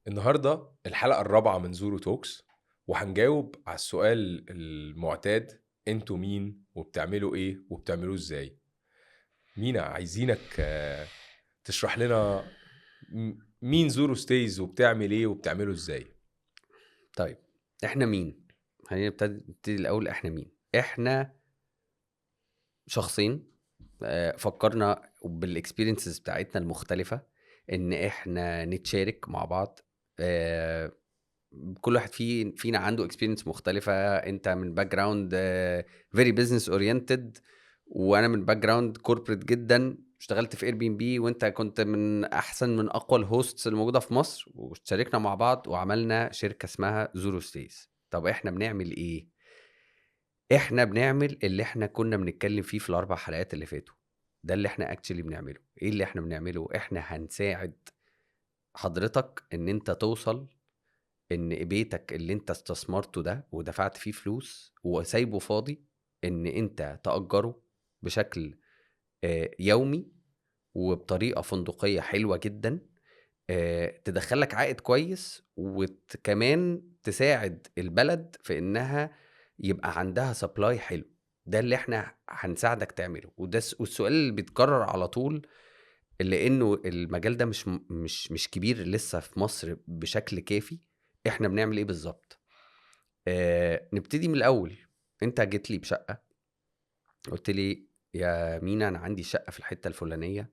النهارده الحلقة الرابعة من زورو Talks، وهنجاوب على السؤال المعتاد: انتوا مين وبتعملوا ايه وبتعملوه ازاي؟ مينا، عايزينك تشرح لنا مين زورو Stays وبتعمل ايه وبتعمله ازاي. طيب، احنا مين؟ خلينا نبتدي الاول، احنا مين؟ احنا شخصين فكرنا بال experiences بتاعتنا المختلفة ان احنا نتشارك مع بعض. كل واحد فينا عنده experience مختلفه. انت من background very business oriented، وانا من background corporate جدا، اشتغلت في Airbnb، وانت كنت من احسن من اقوى ال hosts الموجودة في مصر، واشتركنا مع بعض وعملنا شركة اسمها زورو Stays. طب احنا بنعمل ايه؟ احنا بنعمل اللي احنا كنا بنتكلم فيه في الاربع حلقات اللي فاتوا. ده اللي احنا actually بنعمله. ايه اللي احنا بنعمله؟ احنا هنساعد حضرتك ان انت توصل ان بيتك اللي انت استثمرته ده ودفعت فيه فلوس وسايبه فاضي، ان انت تأجره بشكل يومي وبطريقة فندقية حلوة جدا، تدخلك عائد كويس، وكمان تساعد البلد في انها يبقى عندها supply حلو. ده اللي احنا هنساعدك تعمله. وده والسؤال اللي بيتكرر على طول، لانه المجال ده مش كبير لسه في مصر بشكل كافي: احنا بنعمل ايه بالظبط؟ نبتدي من الاول. انت جيت لي بشقه، قلت لي: يا مينا، انا عندي شقه في الحتة الفلانيه،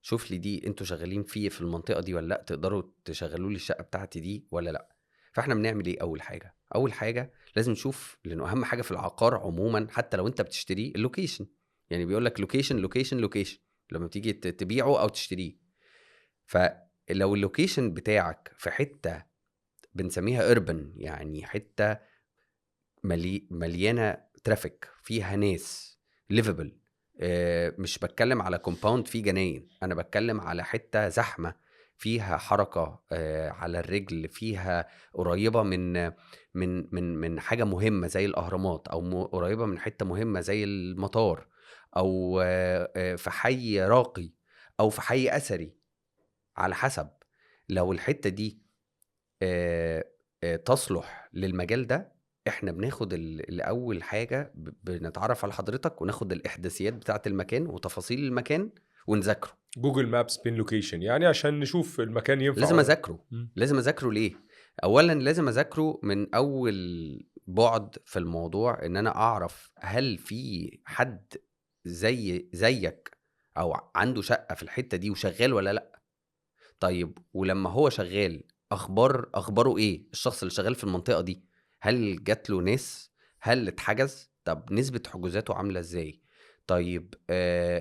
شوف لي دي انتوا شغالين فيه في المنطقة دي ولا لا؟ تقدروا تشغلوا لي الشقة بتاعتي دي ولا لا؟ فاحنا بنعمل ايه اول حاجه؟ اول حاجة لازم نشوف، لانه اهم حاجة في العقار عموما حتى لو انت بتشتريه ال location. يعني بيقول لك location location location لما تيجي تبيعه او تشتريه. فلو ال location بتاعك في حتة بنسميها urban، يعني حتة مليانة traffic، فيها ناس، livable، مش بتكلم على compound فيه جناين، انا بتكلم على حتة زحمة فيها حركة على الرجل، فيها قريبه من حاجة مهمة زي الاهرامات، او قريبه من حتة مهمة زي المطار، او في حي راقي او في حي اثري، على حسب. لو الحتة دي تصلح للمجال ده، احنا بناخد الاول حاجة بنتعرف على حضرتك وناخد الاحداثيات بتاعه المكان وتفاصيل المكان ونذاكره. Google Maps pin location، يعني عشان نشوف المكان ينفع لازم ولا لا. اذاكره. لازم اذاكره ليه؟ اولا لازم اذاكره من اول بعد في الموضوع، ان انا اعرف هل في حد زيك او عنده شقه في الحتة دي وشغال ولا لا. طيب، ولما هو شغال اخباره ايه الشخص اللي شغال في المنطقة دي؟ هل جات له ناس؟ هل اتحجز؟ طب نسبه حجوزاته عامله ازاي؟ طيب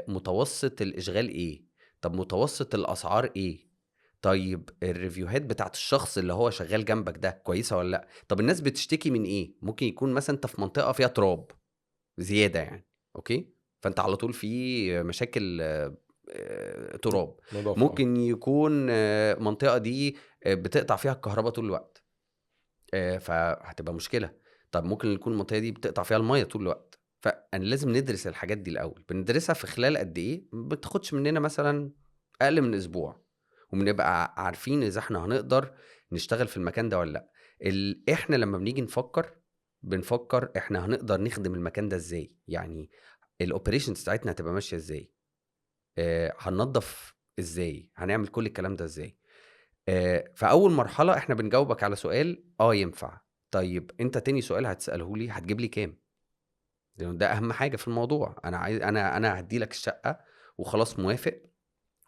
متوسط الاشغال ايه؟ طب متوسط الاسعار ايه؟ طيب ال review هات بتاعت الشخص اللي هو شغال جنبك ده كويسة ولا لا؟ طب الناس بتشتكي من ايه؟ ممكن يكون مثلا انت في منطقة فيها تراب زيادة يعني، okay، فانت على طول في مشاكل تراب. نظافة. ممكن يكون منطقة دي بتقطع فيها الكهرباء طول الوقت، فهتبقى مشكله. طب ممكن يكون المنطقة دي بتقطع فيها المية طول الوقت. فانا لازم ندرس الحاجات دي الاول. بندرسها في خلال قد ايه؟ ما بتاخدش مننا مثلا اقل من اسبوع، وبنبقى عارفين اذا احنا هنقدر نشتغل في المكان ده ولا لا. احنا لما بنيجي نفكر، بنفكر احنا هنقدر نخدم المكان ده ازاي، يعني ال operations بتاعتنا هتبقى ماشية ازاي، هننظف ازاي، هنعمل كل الكلام ده ازاي. فاول مرحلة احنا بنجاوبك على سؤال ينفع. طيب انت تاني سؤال هتساله لي: هتجيب لي كام؟ لأنه ده اهم حاجة في الموضوع. انا عايز انا هدي لك الشقة وخلاص موافق،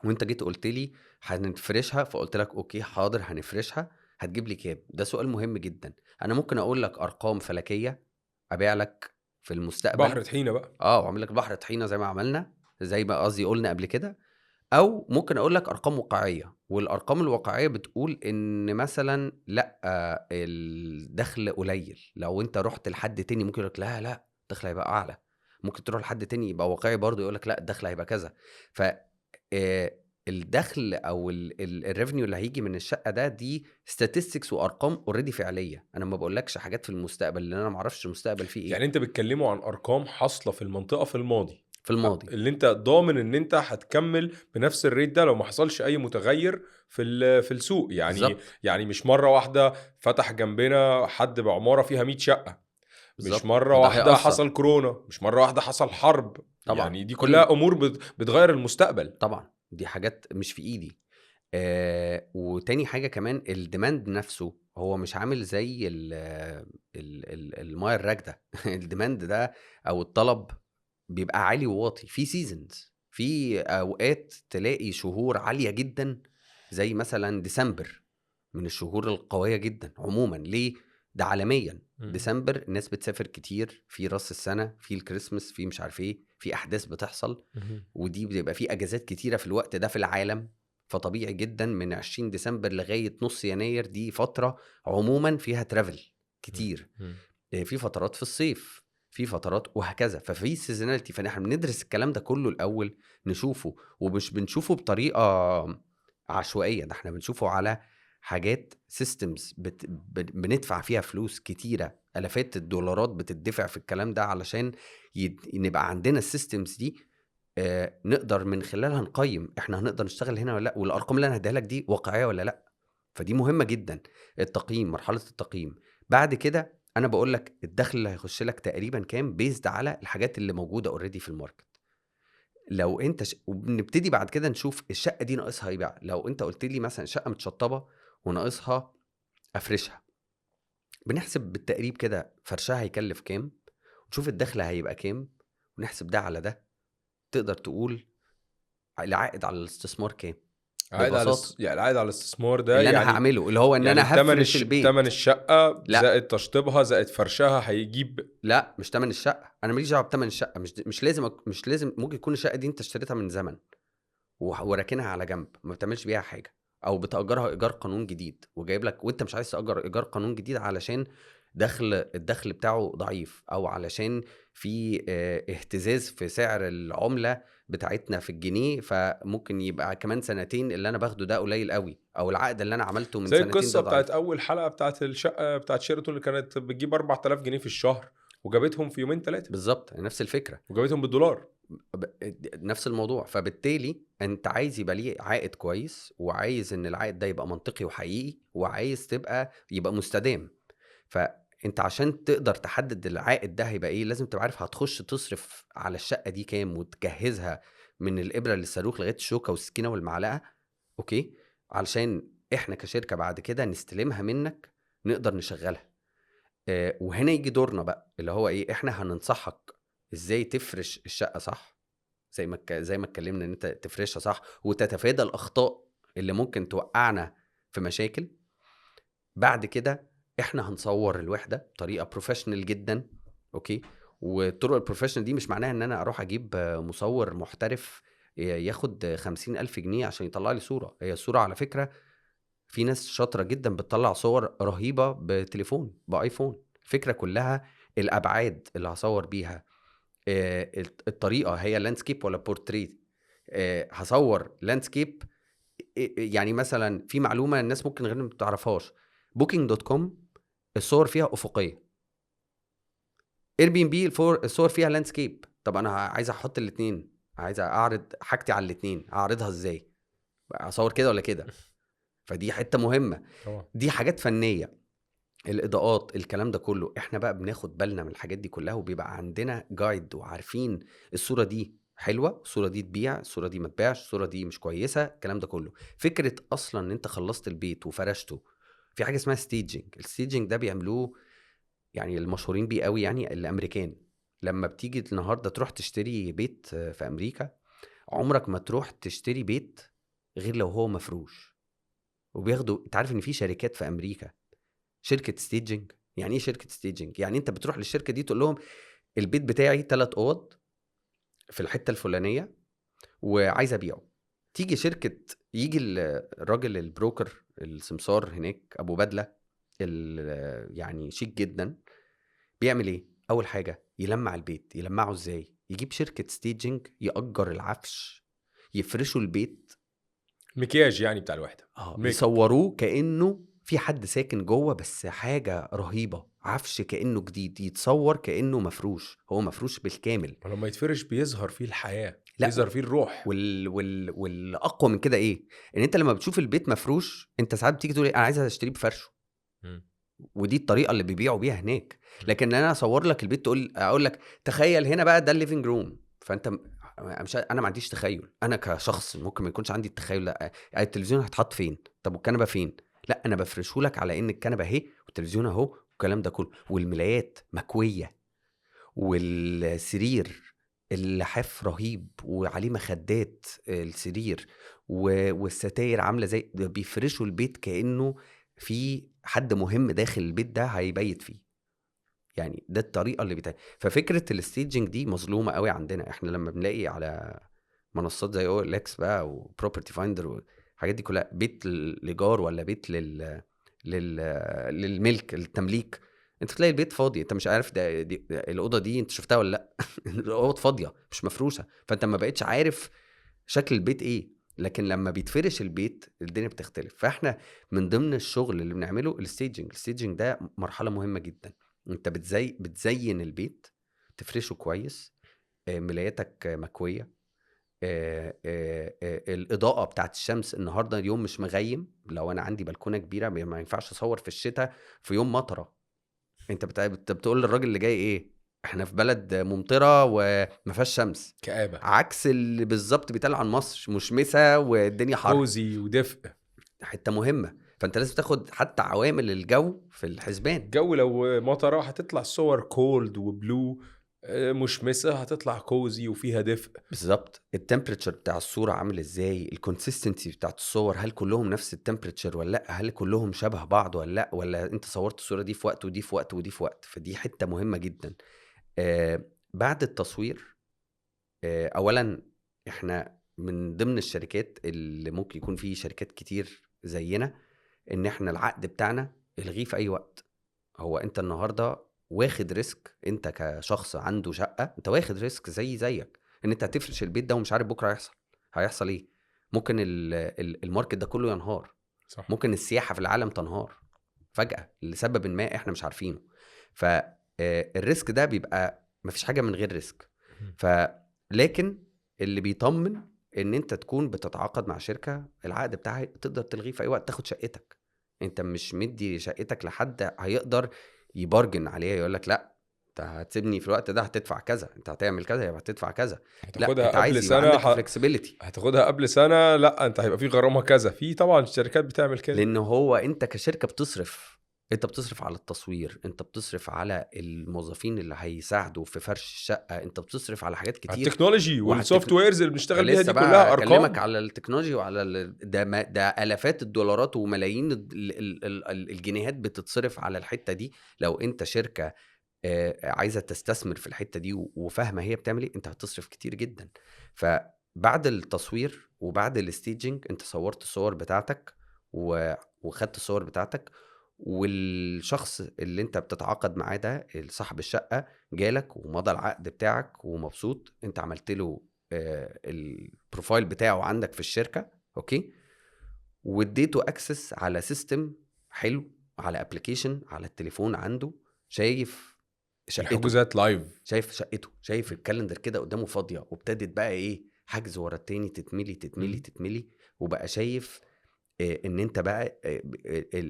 وانت جيت قلت لي هنفرشها، فقلت لك okay حاضر هنفرشها، هتجيب لي كام؟ ده سؤال مهم جدا. انا ممكن اقول لك ارقام فلكيه، ابيع لك في المستقبل بحر طحينه بقى. واعمل لك بحر طحينه زي ما عملنا، زي ما قصدي قلنا قبل كده، او ممكن اقول لك ارقام واقعيه، والارقام الواقعية بتقول ان مثلا لا الدخل قليل. لو انت رحت لحد تاني ممكن يقول لك لا لا الدخل هيبقى اعلى، ممكن تروح لحد تاني يبقى واقعي برضه يقول لك لا الدخل هيبقى كذا. ف الدخل او ال revenue اللي هيجي من الشقة ده، دي statistics وارقام already فعليه. انا ما بقولكش حاجات في المستقبل لان انا ما اعرفش المستقبل فيه ايه. يعني انت بتكلموا عن ارقام حاصله في المنطقة في الماضي. في في الماضي اللي انت ضامن ان انت هتكمل بنفس ال rate ده لو ما حصلش اي متغير في السوق يعني. بالظبط. يعني مش مرة واحدة فتح جنبنا حد بعماره فيها 100 شقه، بالظبط. مش مرة وده واحدة هيأثر. حصل كورونا، مش مرة واحدة حصل حرب. طبعا. يعني دي كلها امور بتغير المستقبل. طبعا دي حاجات مش في ايدي. وتاني حاجة كمان ال demand نفسه هو مش عامل زي المايه الراكده. ال demand ده او الطلب بيبقى عالي وواطي في seasons، في اوقات تلاقي شهور عالية جدا زي مثلا ديسمبر من الشهور القوية جدا عموما. ليه؟ ده عالميا. ديسمبر الناس بتسافر كتير، في راس السنة، في الكريسماس، في مش عارف ايه، في احداث بتحصل، ودي بيبقى في اجازات كتيرة في الوقت ده في العالم. فطبيعي جدا من 20 ديسمبر لغاية نص يناير دي فترة عموما فيها travel كتير. في فترات في الصيف، في فترات وهكذا، ففي seasonality. فنحن بندرس الكلام ده كله الاول نشوفه، ومش بنشوفه بطريقة عشوائية، ده احنا بنشوفه على حاجات systems بندفع فيها فلوس كتيرة، الافات الدولارات بتدفع في الكلام ده علشان نبقى عندنا ال systems دي، نقدر من خلالها نقيم احنا هنقدر نشتغل هنا ولا لا، والارقام اللي انا هديها لك دي واقعية ولا لا. فدي مهمة جدا، التقييم، مرحلة التقييم. بعد كده انا بقول لك الدخل اللي هيخش لك تقريبا كام based على الحاجات اللي موجودة already في ال market. لو انت وبنبتدي بعد كده نشوف الشقة دي ناقصها ايه بقى. لو انت قلت لي مثلا شقه متشطبه وناقصها افرشها، بنحسب بالتقريب كده فرشها هيكلف كام، ونشوف الدخل هيبقى كام، ونحسب ده على ده، تقدر تقول العائد على الاستثمار كام. عائد على يعني العائد على الاستثمار ده اللي انا يعني هعمله، اللي هو ان يعني انا هفرش البيت، تمن الشقة لا. زائد تشطيبها زائد فرشها هيجيب. لا مش تمن الشقة، انا ماليش دعوه بتمن الشقة، مش لازم، مش لازم. ممكن يكون الشقة دي انت اشتريتها من زمن وراكنها على جنب ما بتعملش بيها حاجة، او بتاجرها ايجار قانون جديد وجايب لك، وانت مش عايز تاجر ايجار قانون جديد علشان الدخل بتاعه ضعيف، او علشان في اهتزاز في سعر العملة بتاعتنا في الجنيه، فممكن يبقى كمان سنتين اللي انا باخده ده قليل قوي، او العقد اللي انا عملته من زي سنتين ده القصة ضعيف. بتاعت اول حلقة بتاعت الشقة بتاعت شيراتون اللي كانت بتجيب 4000 جنيه في الشهر وجابتهم في يومين ثلاثة. بالظبط نفس الفكرة، وجابتهم بالدولار، نفس الموضوع. فبالتالي انت عايز يبقى ليه عائد كويس، وعايز ان العائد ده يبقى منطقي وحقيقي، وعايز يبقى مستدام. فانت عشان تقدر تحدد العائد ده هيبقى ايه، لازم تبقى عارف هتخش تصرف على الشقة دي كام، وتجهزها من الإبرة للصاروخ لغاية الشوكة والسكينة والمعلقة، okay، علشان احنا كشركة بعد كده نستلمها منك نقدر نشغلها. وهنا يجي دورنا بقى، اللي هو ايه، احنا هننصحك ازاي تفرش الشقة صح، زي ما اتكلمنا ان انت تفرشها صح وتتفادى الاخطاء اللي ممكن توقعنا في مشاكل. بعد كده احنا هنصور الوحدة بطريقة professional جدا، okay. والطرق ال professional دي مش معناها ان انا اروح اجيب مصور محترف ياخد 50,000 جنيه عشان يطلع لي صوره. هي الصورة على فكرة في ناس شاطرة جدا بتطلع صور رهيبة بتليفون، بايفون. الفكرة كلها الابعاد اللي هصور بيها، الطريقة هي landscape ولا بورتريت. هصور landscape، يعني مثلا في معلومة الناس ممكن غير ما تعرفهاش، Booking.com الصور فيها افقية، Airbnb الصور فيها landscape. طب انا عايز احط الاثنين، عايز اعرض حاجتي على الاثنين، اعرضها ازاي؟ اصور كده ولا كده؟ فدي حتة مهمة. دي حاجات فنية، الاضاءات، الكلام ده كله احنا بقى بناخد بالنا من الحاجات دي كلها، وبيبقى عندنا guide وعارفين الصورة دي حلوة، الصورة دي تبيع، الصورة دي ما تبيعش، الصورة دي مش كويسة، الكلام ده كله. فكرة اصلا ان انت خلصت البيت وفرشته، في حاجة اسمها staging. ال staging ده بيعملوه يعني المشهورين بيه قوي يعني الامريكان. لما بتيجي النهارده تروح تشتري بيت في امريكا، عمرك ما تروح تشتري بيت غير لو هو مفروش. وبياخدوا، انت عارف ان في شركات في امريكا شركة staging. يعني ايه شركة staging؟ يعني انت بتروح للشركة دي تقول لهم البيت بتاعي 3 اوض في الحتة الفلانية وعايز ابيعه. تيجي شركة، يجي الراجل ال broker السمسار هناك ابو بدله يعني شيك جدا، بيعمل ايه؟ اول حاجة يلمع البيت. يلمعه ازاي؟ يجيب شركة staging، يأجر العفش، يفرشوا البيت، مكياج يعني بتاع الوحدة، يصوروه كانه في حد ساكن جوه، بس حاجة رهيبة، عفش كانه جديد، يتصور كانه مفروش، هو مفروش بالكامل. ولما يتفرش بيظهر فيه الحياة، لا، بيظهر فيه الروح. والاقوى من كده ايه؟ ان انت لما بتشوف البيت مفروش، انت ساعات بتيجي تقول انا عايز اشتريه بفرشه، ودي الطريقة اللي بيبيعوا بيها هناك. لكن انا اصور لك البيت تقول، اقول لك تخيل هنا بقى ده ال living room، فانت مش، انا ما عنديش تخيل، انا كشخص ممكن ما يكونش عندي التخيل. لا، التلفزيون هيتحط فين؟ طب والكنبه فين؟ لا، انا بفرشه لك على ان الكنبة اهي والتلفزيون اهو والكلام ده كله، والملايات مكويه، والسرير اللحاف رهيب وعليه مخدات السرير، والستاير عامله زي، بيفرشوا البيت كانه في حد مهم داخل البيت ده هيبيت فيه. يعني ده الطريقة اللي بتاع. ففكره ال staging دي مظلومة قوي عندنا. احنا لما بنلاقي على منصات زي OLX بقى و Property Finder والحاجات دي كلها، بيت للايجار ولا بيت للملك التمليك، انت تلاقي البيت فاضي، انت مش عارف ده دي الاوضة دي انت شفتها ولا لا. الاوضة فاضية مش مفروشه، فانت ما بقتش عارف شكل البيت ايه. لكن لما بيتفرش البيت الدنيا بتختلف. فاحنا من ضمن الشغل اللي بنعمله ال staging. ال staging ده مرحلة مهمة جدا. انت بتزين البيت، تفرشه كويس، ملاياتك مكويه، الاضاءة بتاعت الشمس. النهارده اليوم مش مغيم، لو انا عندي بلكونة كبيرة ما ينفعش اصور في الشتاء في يوم مطره. انت بتقول للراجل اللي جاي ايه؟ احنا في بلد ممطره وما فيهاش شمس، كآبه، عكس اللي بالظبط بيتقال عن مصر، مشمسه والدنيا حر، cozy ودفء. حتة مهمة. فانت لازم تاخد حتى عوامل الجو في الحسبان. الجو لو مطره هتطلع الصور cold و blue، مشمسه هتطلع cozy وفيها دفء. بالظبط. ال temperature بتاع الصورة عامل ازاي، ال consistency بتاعت الصور، هل كلهم نفس ال temperature ولا لا، هل كلهم شبه بعض ولا لا، ولا انت صورت الصورة دي في وقت ودي في وقت ودي في وقت. فدي حتة مهمة جدا. بعد التصوير، اولا احنا من ضمن الشركات اللي ممكن يكون في شركات كتير زينا، ان احنا العقد بتاعنا الغيه في اي وقت. هو انت النهارده واخد risk، انت كشخص عنده شقه انت واخد risk زي زيك، ان انت هتفرش البيت ده ومش عارف بكره هيحصل ايه. ممكن ال market ده كله ينهار، صح. ممكن السياحة في العالم تنهار فجاة لسبب ما احنا مش عارفينه. فال risk ده بيبقى مفيش حاجة من غير risk. فلكن اللي بيطمن ان انت تكون بتتعاقد مع شركة العقد بتاعها تقدر تلغيه في اي وقت، تاخد شقتك. انت مش مدي شقتك لحد هيقدر ي bargain عليها، يقول لك لا انت هتسيبني في الوقت ده هتدفع كذا، انت هتعمل كذا يبقى هتدفع كذا. هتاخدها لا، انت عايز قبل يبقى سنة عندك flexibility. هتاخدها قبل سنة، لا انت هيبقى في غرامة كذا. في طبعا الشركات بتعمل كده، لان هو انت كشركة بتصرف، انت بتصرف على التصوير، انت بتصرف على الموظفين اللي هيساعدوا في فرش الشقة، انت بتصرف على حاجات كتير، على ال technology وال softwares اللي بنشتغل بيها دي لسه كلها بقى ارقام. اكلمك على ال technology وعلى ده الافات الدولارات وملايين الجنيهات بتتصرف على الحتة دي. لو انت شركة عايزه تستثمر في الحتة دي وفاهمه هي بتعمل ايه، انت هتصرف كتير جدا. فبعد التصوير وبعد ال staging، انت صورت الصور بتاعتك وخدت الصور بتاعتك، والشخص اللي انت بتتعاقد معاه ده صاحب الشقة جالك ومضى العقد بتاعك ومبسوط، انت عملت له ال profile بتاعه عندك في الشركة، okay، واديته access على system حلو، على application على التليفون عنده، شايف شقته، الحجوزات live، شايف شقته، شايف ال calendar كده قدامه فاضية، وابتدت بقى ايه، حجز ورا التاني، تتملي تتملي تتملي، وبقى شايف ان انت بقى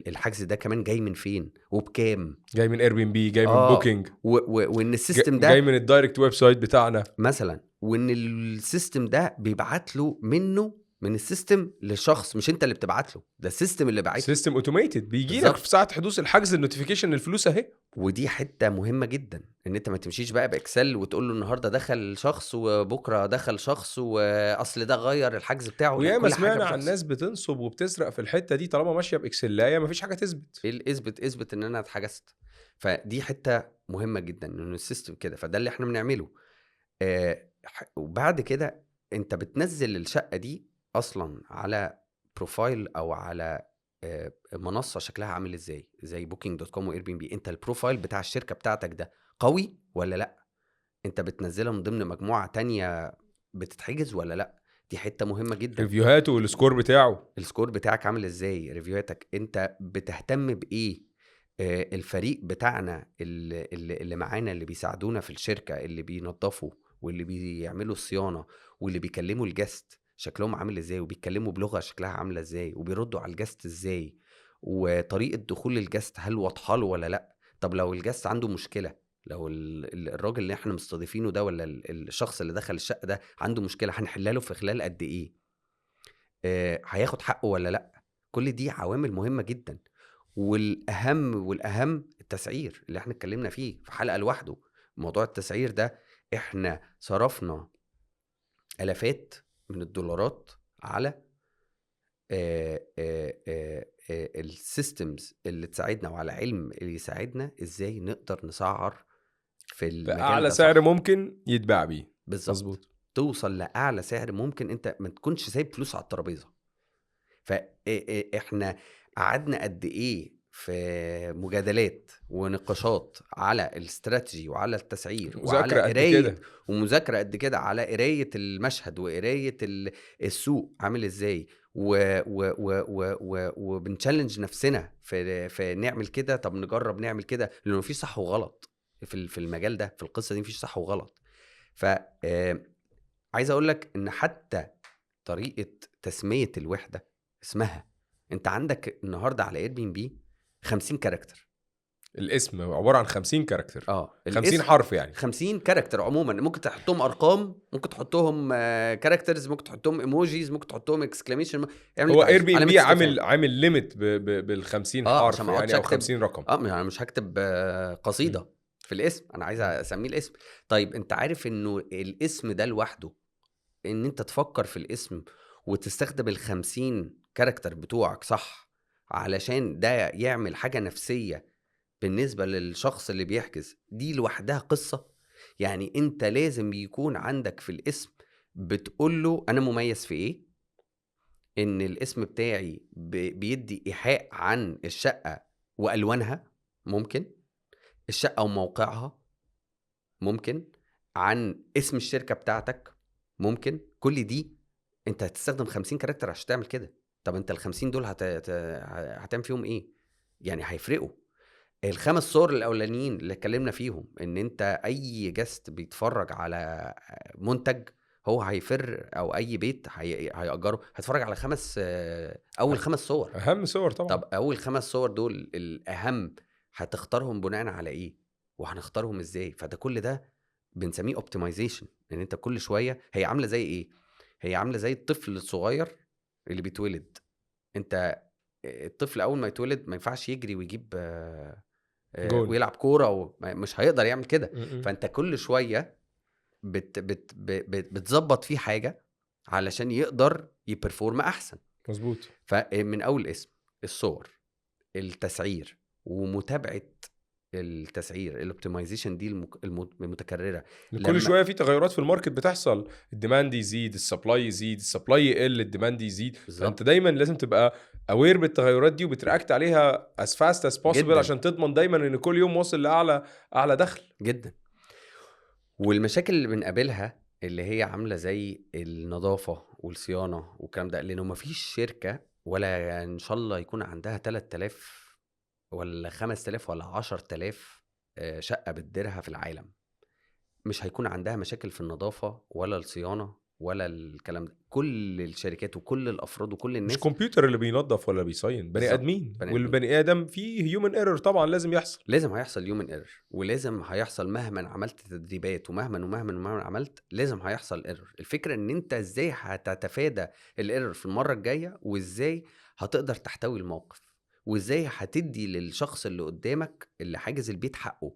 الحجز ده كمان جاي من فين وبكام، جاي من Airbnb، جاي من Booking، وان ال system ده جاي من ال direct website بتاعنا مثلا، وان ال system ده بيبعت له منه من ال system لشخص، مش انت اللي بتبعت له، ده ال system اللي باعت له، system automated بيجي لك في ساعة حدوث الحجز ال notification، الفلوس اهي. ودي حتة مهمة جدا، ان انت ما تمشيش بقى ب Excel وتقول له النهارده دخل شخص وبكره دخل شخص واصل ده غير الحجز بتاعه. وياما سمعنا عن ناس بتنصب وبتسرق في الحتة دي، طالما ماشية ب Excel ايه مفيش حاجة تثبت، اثبت اثبت ان انا اتحجزت. فدي حتة مهمة جدا ان ال system كده، فده اللي احنا بنعمله. وبعد كده انت بتنزل الشقة دي اصلا على profile او على منصة شكلها عامل ازاي، زي Booking.com و Airbnb. انت ال profile بتاع الشركة بتاعتك ده قوي ولا لا؟ انت بتنزلها من ضمن مجموعة تانية بتتحجز ولا لا؟ دي حتة مهمة جدا. review هاته وال score بتاعه. ال score بتاعك عامل ازاي، review هاتك، انت بتهتم بايه، الفريق بتاعنا اللي معانا، اللي بيساعدونا في الشركه، اللي بينظفوا واللي بيعملوا الصيانة واللي بيكلموا ال guest شكلهم عامل ازاي، وبيتكلموا بلغه شكلها عامله ازاي، وبيردوا على ال guest ازاي، وطريقه دخول ال guest هل واضحة له ولا لا. طب لو ال guest عنده مشكلة، لو الراجل اللي احنا مستضيفينه ده ولا الشخص اللي دخل الشقة ده عنده مشكلة، هنحلها له في خلال قد ايه، هياخد حقه ولا لا. كل دي عوامل مهمة جدا. والاهم التسعير اللي احنا اتكلمنا فيه في حلقة لوحده. موضوع التسعير ده احنا صرفنا الافات من الدولارات على ال systems اللي تساعدنا وعلى علم اللي يساعدنا ازاي نقدر نسعر في المجال باعلى ده سعر صح. ممكن يتباع بيه. بالظبط. مظبوط. توصل لاعلى سعر ممكن، انت ما تكونش سايب فلوس على الترابيزة. فاحنا قعدنا قد ايه في مجادلات ونقاشات على الاستراتيجي وعلى التسعير وعلى مذاكرة قد قرايه كده. ومذاكره قد كده على قرايه المشهد وقرايه السوق عامل ازاي، و و و و و وبن challenge نفسنا في نعمل كده، طب نجرب نعمل كده، لانه مفيش صح وغلط في المجال ده، في القصة دي مفيش صح وغلط. ف عايز اقول لك ان حتى طريقه تسميه الوحدة اسمها، انت عندك النهارده على Airbnb 50 character. الاسم عبارة عن 50 character. 50 الاسم حرف يعني. 50 character عموما، ممكن تحطهم ارقام، ممكن تحطهم characters، ممكن تحطهم emojis، ممكن تحطهم exclamation. هو Airbnb عامل limit بال 50 حرف عشان ما اقعدش يعني، او أكتب. 50 رقم. انا مش هكتب قصيدة في الاسم، انا عايز اسميه الاسم. طيب انت عارف انه الاسم ده لوحده، ان انت تفكر في الاسم وتستخدم ال 50 character بتوعك صح، علشان ده يعمل حاجة نفسية بالنسبة للشخص اللي بيحجز، دي لوحدها قصة. يعني انت لازم يكون عندك في الاسم بتقول له انا مميز في ايه، ان الاسم بتاعي بيدي ايحاء عن الشقة والوانها، ممكن الشقة وموقعها، ممكن عن اسم الشركة بتاعتك، ممكن كل دي انت هتستخدم 50 character عشان تعمل كده. طب انت ال 50 دول هتعمل فيهم ايه؟ يعني هيفرقوا. الخمس صور الاولانيين اللي اتكلمنا فيهم، ان انت اي guest بيتفرج على منتج هو هيفر، او اي بيت هيأجره هيتفرج على اول 5 صور، اهم صور طبعا. طب اول 5 صور دول الاهم، هتختارهم بناء على ايه؟ وهنختارهم ازاي؟ فده كل ده بنسميه optimization. ان انت كل شوية، هي عامله زي ايه؟ هي عامله زي الطفل الصغير اللي بيتولد. انت الطفل اول ما يتولد ما ينفعش يجري ويجيب جول. ويلعب كورة، مش هيقدر يعمل كده. فانت كل شوية بت بت بت بتظبط فيه حاجة علشان يقدر ي perform احسن. مظبوط. فمن اول اسم، الصور، التسعير، ومتابعة التسعير، ال optimization دي المتكررة. كل شوية في تغيرات في ال market بتحصل، ال demand يزيد، ال supply يزيد، ال supply يقل، ال demand يزيد. فانت دايما لازم تبقى aware بالتغيرات دي وبت react عليها as fast as possible عشان تضمن دايما ان كل يوم واصل لاعلى دخل. جدا. والمشاكل اللي بنقابلها اللي هي عامله زي النظافة والصيانه والكلام ده، لانه مفيش شركة ولا ان شاء الله يكون عندها 3000 ولا 5000 ولا 10000 شقة بتديرها في العالم، مش هيكون عندها مشاكل في النظافة ولا الصيانة ولا الكلام ده. كل الشركات وكل الأفراد وكل الناس، مش كمبيوتر اللي بينظف ولا بيصين، بني آدمين. والبني آدم فيه human error طبعا، لازم يحصل، لازم هيحصل human error، ولازم هيحصل مهما عملت تدريبات ومهما ومهما ومهما عملت لازم هيحصل error. الفكرة ان انت ازاي هتتفادى ال error في المرة الجاية، وازاي هتقدر تحتوي الموقف، وازاي هتدي للشخص اللي قدامك اللي حاجز البيت حقه،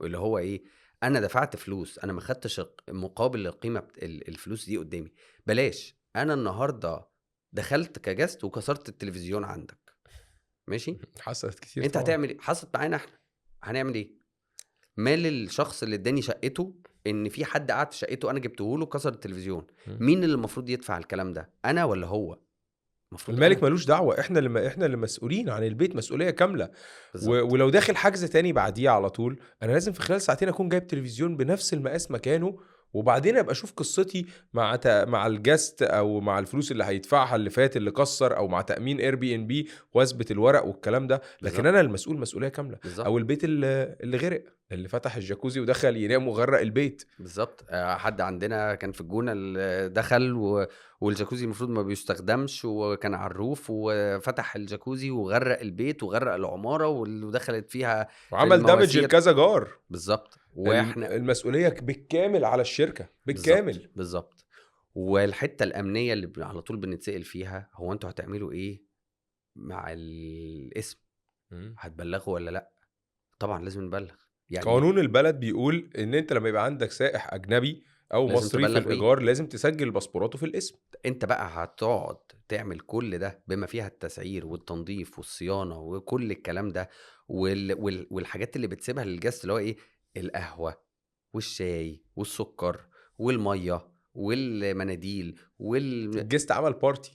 اللي هو ايه، انا دفعت فلوس، انا ما خدتش مقابل القيمة الفلوس دي قدامي، بلاش. انا النهارده دخلت ك guest وكسرت التلفزيون عندك، ماشي، حصلت كتير. انت هتعمل ايه؟ حصلت معانا احنا، هنعمل ايه؟ مال الشخص اللي اداني شقته ان في حد قعد في شقته انا جبته له كسر التلفزيون، مين اللي المفروض يدفع الكلام ده، انا ولا هو؟ المالك ملوش دعوه، احنا اللي مسؤولين عن البيت مسؤولية كاملة. ولو داخل حجز تاني بعديه على طول، انا لازم في خلال ساعتين اكون جايب تلفزيون بنفس المقاس مكانه وبعدين ابقى اشوف قصتي مع ال guest او مع الفلوس اللي هيدفعها اللي فات اللي كسر، او مع تامين Airbnb، واثبت الورق والكلام ده. لكن انا المسؤول مسؤولية كامله. او البيت اللي غرق، اللي فتح الجاكوزي ودخل ينام وغرق البيت. بالظبط. حد عندنا كان في الجونه اللي دخل والجاكوزي المفروض ما بيستخدمش، وكان على ال roof وفتح الجاكوزي وغرق البيت وغرق العمارة ودخلت فيها وعمل damage المواسير. لكذا جار. بالظبط. واحنا المسؤولية بالكامل على الشركه، بالكامل. بالظبط. والحتة الامنية اللي على طول بنتسال فيها، هو انتوا هتعملوا ايه مع القسم؟ هتبلغوا ولا لا؟ طبعا لازم نبلغ يعني. قانون البلد بيقول ان انت لما يبقى عندك سائح اجنبي او لازم مصري في تبلغ بيه. الايجار لازم تسجل باسبوراته في القسم. انت بقى هتقعد تعمل كل ده بما فيها التسعير والتنظيف والصيانه وكل الكلام ده والحاجات اللي بتسيبها لل guest، اللي هو ايه؟ القهوة والشاي والسكر والمية والمناديل ال guest عمل party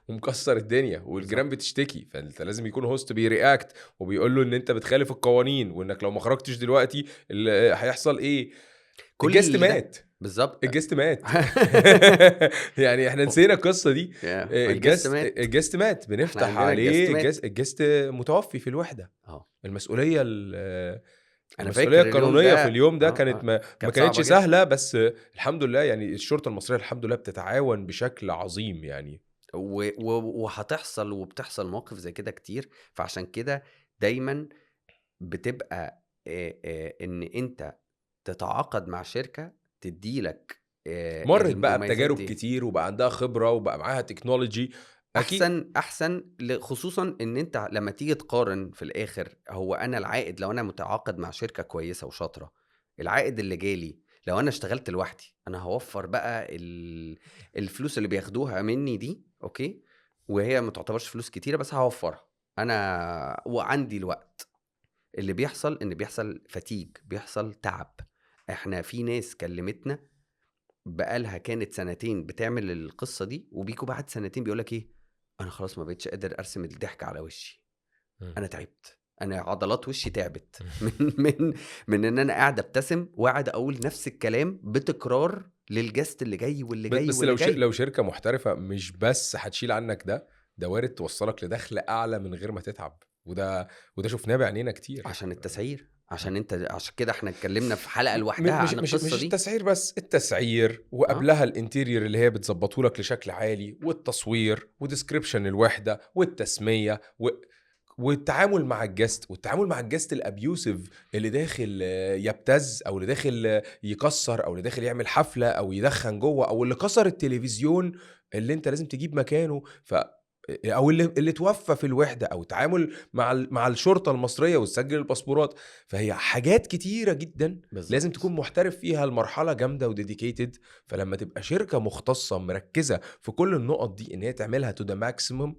ومكسر الدنيا والجيران بتشتكي، فانت لازم يكون host بي react وبيقول له ان انت بتخالف القوانين، وانك لو ما خرجتش دلوقتي هيحصل ايه. كل ال guest ده. مات. بالظبط. ال guest مات. يعني احنا نسينا القصة دي. ال guest ال guest مات. ال guest مات، بنفتح عندنا عليه ال guest مات. ال guest متوفي في الوحده. المسؤولية انا المسؤولية فاكر اليوم القانونية ده في اليوم ده كانت ما كانت كانتش صعبة جدا. سهله، بس الحمد لله يعني الشرطة المصرية الحمد لله بتتعاون بشكل عظيم يعني. وهتحصل وبتحصل مواقف زي كده كتير. فعشان كده دايما بتبقى ان انت تتعاقد مع شركة تديلك مرت بقى المميزات بتجارب دي. كتير وبقى عندها خبره وبقى معاها technology اكيد. احسن خصوصا ان انت لما تيجي تقارن في الاخر، هو انا العائد لو انا متعاقد مع شركة كويسة وشاطره، العائد اللي جالي لو انا اشتغلت لوحدي، انا هوفر بقى الفلوس اللي بياخدوها مني دي، okay، وهي ما تعتبرش فلوس كتيرة بس هوفرها انا وعندي الوقت. اللي بيحصل ان بيحصل fatigue، بيحصل تعب. احنا في ناس كلمتنا بقالها كانت سنتين بتعمل القصة دي، وبيكوا بعد سنتين بيقولك ايه، انا خلاص ما بقتش قادر ارسم الضحك على وشي، انا تعبت، انا عضلات وشي تعبت من ان انا قاعد ابتسم وقاعد اقول نفس الكلام بتكرار لل guest اللي جاي واللي جاي بس واللي لو جاي. لو شركة محترفه مش بس هتشيل عنك ده، ده وارد توصلك لدخل اعلى من غير ما تتعب، وده شفناه بعينينا كتير. عشان التسعير، عشان كده احنا اتكلمنا في حلقة لوحدها مش عن مش القصة مش دي. التسعير بس، التسعير وقبلها ال interior اللي هي بتظبطه لك لشكل عالي، والتصوير و description الوحدة والتسميه والتعامل مع ال guest، والتعامل مع ال guest ال abusive اللي داخل يبتز، او اللي داخل يكسر، او اللي داخل يعمل حفلة او يدخن جوه، او اللي كسر التلفزيون اللي انت لازم تجيب مكانه، او اللي توفى في الوحده، او التعامل مع الشرطة المصرية وتسجل الباسبورات. فهي حاجات كتيرة جدا لازم تكون محترف فيها، المرحلة جامدة و dedicated. فلما تبقى شركة مختصة مركزه في كل النقط دي ان هي تعملها to the maximum،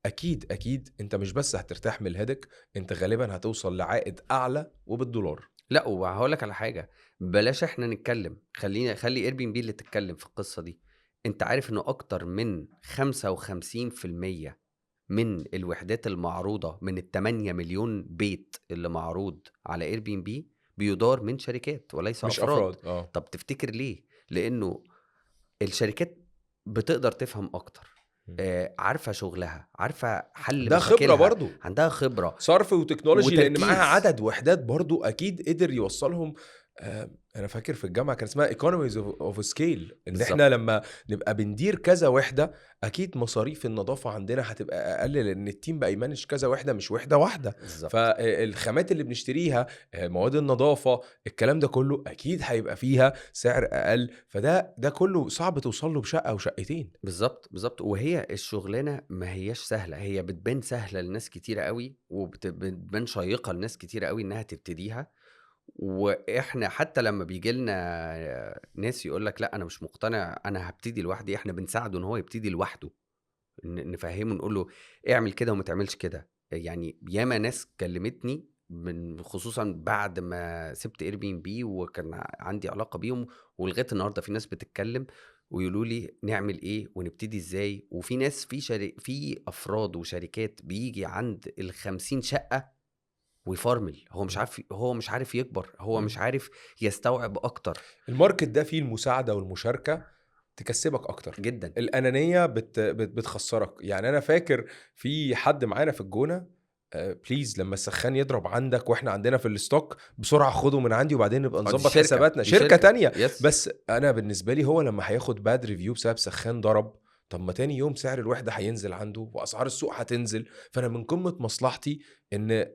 اكيد انت مش بس هترتاح من ال headache، انت غالبا هتوصل لعائد اعلى وبالدولار. لا، وهقول لك على حاجة، بلاش احنا نتكلم، خلي Airbnb اللي تتكلم في القصة دي. انت عارف انه اكتر من 55% من الوحدات المعروضة من 8 مليون بيت اللي معروض على Airbnb بيدار من شركات وليس مش افراد. افراد. طب تفتكر ليه؟ لانه الشركات بتقدر تفهم اكتر، عارفه شغلها، عارفه حل ده خبره مشاكلها، برضو، عندها خبره صرف و technology، لان وتركيز. معاها عدد وحدات برضو اكيد قدر يوصلهم. انا فاكر في الجامعة كان اسمها economies of scale، ان بالظبط. احنا لما نبقى بندير كذا وحده اكيد مصاريف النظافة عندنا هتبقى اقل، لان ال team بقى ي manage كذا وحده مش وحده واحدة. بالظبط. فالخامات اللي بنشتريها، مواد النظافة، الكلام ده كله اكيد هيبقى فيها سعر اقل. فده كله صعب توصل له بشقه وشقتين. بالظبط. وهي الشغلانة ما هياش سهلة، هي بتبان سهلة لناس كتيرة قوي، وبتبان شيقة لناس كتيرة قوي انها تبتديها. واحنا حتى لما بيجي لنا ناس يقول لك لا انا مش مقتنع، انا هبتدي لوحدي، احنا بنساعده ان هو يبتدي لوحده، نفهمه نقول له اعمل كده وما تعملش كده. يعني ياما ناس كلمتني من خصوصا بعد ما سبت Airbnb وكان عندي علاقة بيهم، ولغاية النهارده في ناس بتتكلم ويقولوا لي نعمل ايه ونبتدي ازاي. وفي ناس في افراد وشركات بيجي عند 50 شقه ويفرمل. هو مش عارف يكبر، هو مش عارف يستوعب اكتر. ال market ده فيه المساعدة والمشاركة تكسبك اكتر جدا. الانانية بت بت بتخسرك. يعني انا فاكر في حد معانا في الجونه، please لما السخان يضرب عندك واحنا عندنا في ال stock بسرعة خده من عندي وبعدين نبقى دي نظبط شركة. حساباتنا. دي شركة تانية. yes. بس انا بالنسبة لي هو لما هياخد bad review بسبب سخان ضرب، طب ما تاني يوم سعر الوحدة هينزل عنده واسعار السوق هتنزل. فانا من قمة مصلحتي ان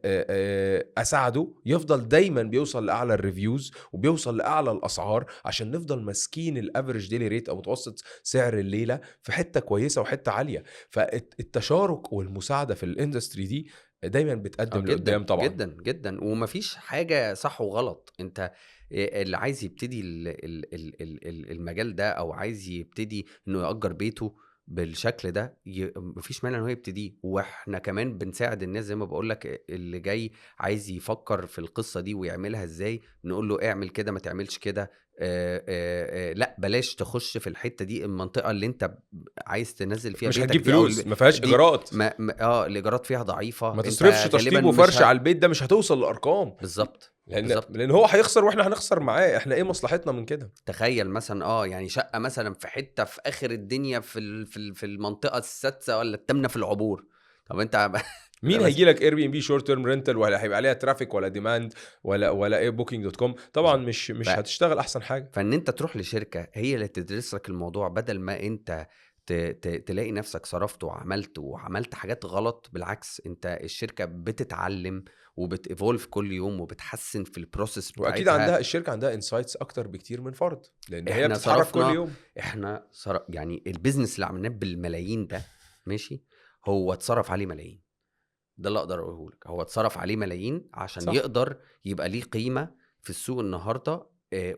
اساعده يفضل دايما بيوصل لاعلى ال reviews وبيوصل لاعلى الاسعار، عشان نفضل ماسكين ال average daily rate او متوسط سعر الليلة في حتة كويسة وحتة عالية. فالتشارك والمساعدة في ال industry دي دايما بتقدم جدا لقدام طبعا. جدا جدا. ومفيش حاجة صح وغلط. انت اللي عايز يبتدي المجال ده او عايز يبتدي انه يأجر بيته بالشكل ده، مفيش مانع ان هو يبتديه. واحنا كمان بنساعد الناس زي ما بقول لك، اللي جاي عايز يفكر في القصة دي ويعملها ازاي، نقول له اعمل كده، ما تعملش كده، لا بلاش تخش في الحتة دي، المنطقة اللي انت عايز تنزل فيها مش بيتك هتجيب دي أو فلوس، ما فيهاش دي ايجارات، ما ما الايجارات فيها ضعيفة، ما انت تصرفش غالبا تشطيب مش وفرش على البيت ده، مش هتوصل لارقام. بالظبط. لان بالظبط. لان هو هيخسر واحنا هنخسر معاه. احنا ايه مصلحتنا من كده؟ تخيل مثلا يعني شقه مثلا في حتة في اخر الدنيا في المنطقة السادسة ولا الثامنة في العبور. طب انت مين بس- هيجي لك Airbnb short term rental، ولا هيبقى عليها traffic ولا demand ولا ايه Booking.com؟ طبعا مش هتشتغل احسن حاجة. فان انت تروح لشركة هي اللي تدرس لك الموضوع، بدل ما انت تلاقي نفسك صرفت وعملت حاجات غلط. بالعكس، انت الشركة بتتعلم وبت evolve كل يوم وبتحسن في ال process بتاعتها. واكيد عندها الشركة عندها insights اكتر بكتير من فرد، لان هي احنا بتتحرك كل صرفنا يوم. احنا يعني ال business اللي عملناه بالملايين ده، ماشي، هو اتصرف عليه ملايين. ده اللي اقدر اقوله لك، هو اتصرف عليه ملايين عشان صح. يقدر يبقى ليه قيمة في السوق النهارده،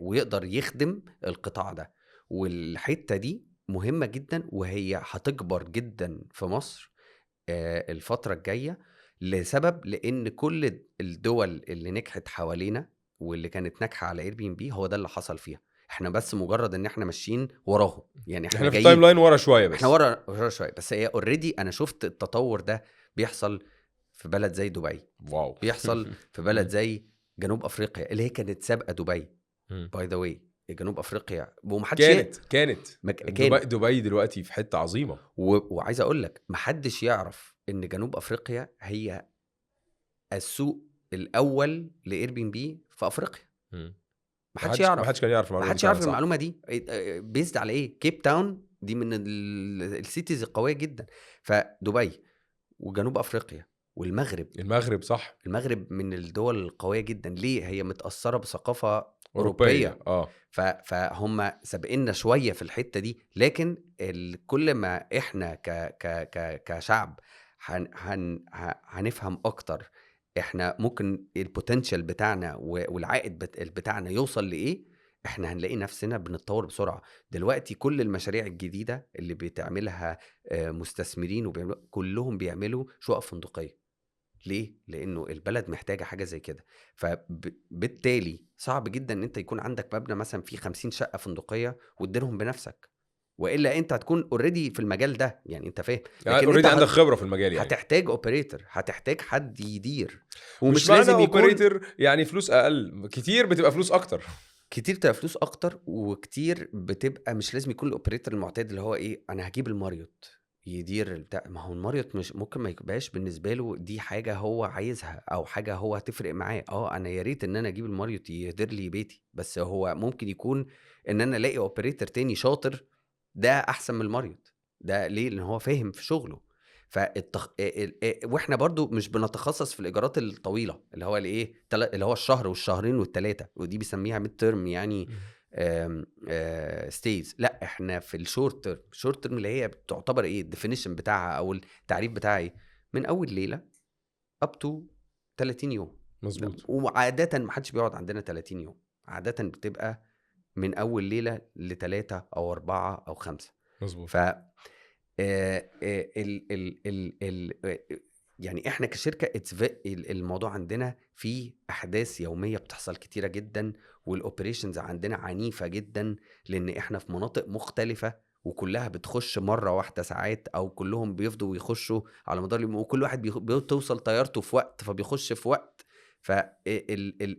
ويقدر يخدم القطاع ده. والحتة دي مهمة جدا، وهي هتكبر جدا في مصر الفترة الجاية، لسبب لان كل الدول اللي نجحت حوالينا واللي كانت ناجحة على Airbnb هو ده اللي حصل فيها. احنا بس مجرد ان احنا ماشيين وراهم، يعني احنا احنا في جايين ال timeline ورا شوية بس. احنا ورا شوية بس. هي already انا شفت التطور ده بيحصل في بلد زي دبي، wow، بيحصل في بلد زي جنوب افريقيا اللي هي كانت سابقه دبي. by the way، جنوب افريقيا ومحدش كانت كانت دبي دلوقتي في حتة عظيمة. وعايز اقول لك محدش يعرف ان جنوب افريقيا هي السوق الاول ل Airbnb في افريقيا. محدش يعرف، محدش كان يعرف المعلومة محدش دي يعرف فعلاً، صح. المعلومة دي. based على ايه؟ كيب تاون دي من ال cities القوية جدا. فدبي وجنوب افريقيا والمغرب. المغرب صح، المغرب من الدول القوية جدا. ليه؟ هي متاثرة بثقافة اوروبية. أوروبية. فهم سابقنا شوية في الحتة دي، لكن كل ما احنا ك ك ك كشعب هن هن هنفهم اكتر احنا ممكن ال potential بتاعنا والعائد بتاعنا يوصل لايه، احنا هنلاقي نفسنا بنتطور بسرعة. دلوقتي كل المشاريع الجديدة اللي بتعملها مستثمرين وبيعملوا، كلهم بيعملوا شقق فندقيه. ليه؟ لانه البلد محتاجه حاجة زي كده. فبالتالي صعب جدا ان انت يكون عندك مبنى مثلا فيه 50 شقه فندقيه وتديرهم بنفسك، والا انت هتكون already في المجال ده، يعني انت فاهم. يعني لكن already انت عندك خبره في المجال، يعني هتحتاج operator، هتحتاج حد يدير، ومش ومش لازم يكون operator يعني فلوس اقل كتير، بتبقى فلوس اكتر كتير، بتبقى فلوس اكتر وكتير بتبقى مش لازم يكون ال operator المعتاد اللي هو ايه، انا هجيب الماريوت يدير البتاع. ما هو الماريوت مش ممكن ما يبقاش بالنسبة له دي حاجة هو عايزها او حاجة هو هتفرق معاه. انا يا ريت ان انا اجيب الماريوت يدير لي بيتي، بس هو ممكن يكون ان انا الاقي operator تاني شاطر ده احسن من الماريوت ده. ليه؟ لان هو فاهم في شغله. واحنا برضو مش بنتخصص في الايجارات الطويلة اللي هو الايه، اللي هو الشهر والشهرين والثلاثة، ودي بيسميها mid term يعني stays. لا، احنا في ال short term. ال short term اللي هي بتعتبر ايه ال definition بتاعها او التعريف بتاعها ايه؟ من اول ليلة up to 30 يوم. مظبوط. وعاده ما حدش بيقعد عندنا 30 يوم، عادة بتبقى من اول ليلة ل3 او 4 او 5. مظبوط. ف ال ال ال ال يعني احنا كشركة الموضوع عندنا فيه احداث يومية بتحصل كتيرة جدا، وال operations عندنا عنيفة جدا، لان احنا في مناطق مختلفة وكلها بتخش مرة واحدة ساعات، او كلهم بيفضوا ويخشوا على مدار اليوم، وكل واحد بتوصل طيارته في وقت فبيخش في وقت. ف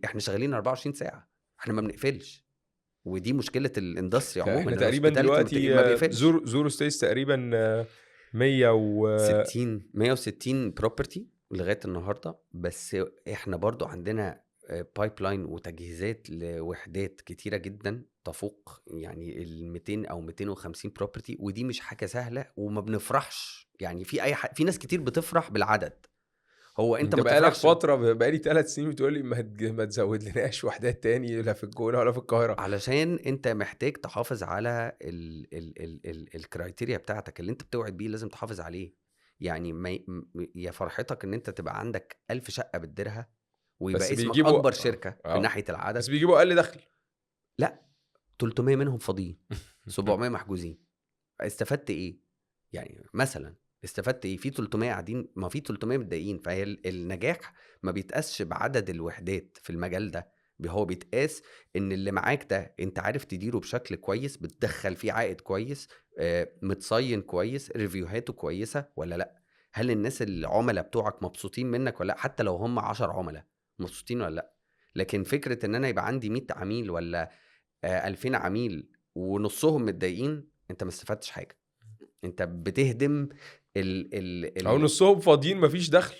احنا شغالين 24 ساعة، احنا ما بنقفلش، ودي مشكلة ال industry عموما. احنا تقريبا دلوقتي زورو ستيز تقريبا 160 property لغاية النهارده. بس احنا برضو عندنا pipeline وتجهيزات لوحدات كتيرة جدا تفوق يعني ال 200 او 250 property، ودي مش حاجة سهلة وما بنفرحش. يعني في في ناس كتير بتفرح بالعدد، هو انت ما بقالك فترة، بقالي 3 سنين بتقول لي ما تزود لناش وحدات تاني لا في الجونه ولا في القاهرة، علشان انت محتاج تحافظ على ال criteria بتاعتك اللي انت بتوعد بيه، لازم تحافظ عليه. يعني ما يا فرحتك ان انت تبقى عندك 1000 شقه بتديرها ويبقى اسمك اكبر شركة من ناحية العدد، بس بيجيبوا اقل دخل. لا 300 منهم فاضيين، 700 محجوزين. استفدت ايه يعني؟ مثلا استفدت ايه في 300 قاعدين؟ ما في 300 متضايقين. فهي النجاح ما بيتقاسش بعدد الوحدات في المجال ده، هو بيتقاس ان اللي معاك ده انت عارف تديره بشكل كويس، بتدخل فيه عائد كويس، متصين كويس، review هاته كويسة ولا لا، هل الناس العملاء بتوعك مبسوطين منك ولا لا، حتى لو هم 10 عملاء مبسوطين ولا لا. لكن فكرة ان انا يبقى عندي 100 عميل ولا 2000 عميل ونصهم متضايقين، انت ما استفدتش حاجة، انت بتهدم ال او نصهم فاضيين مفيش دخل،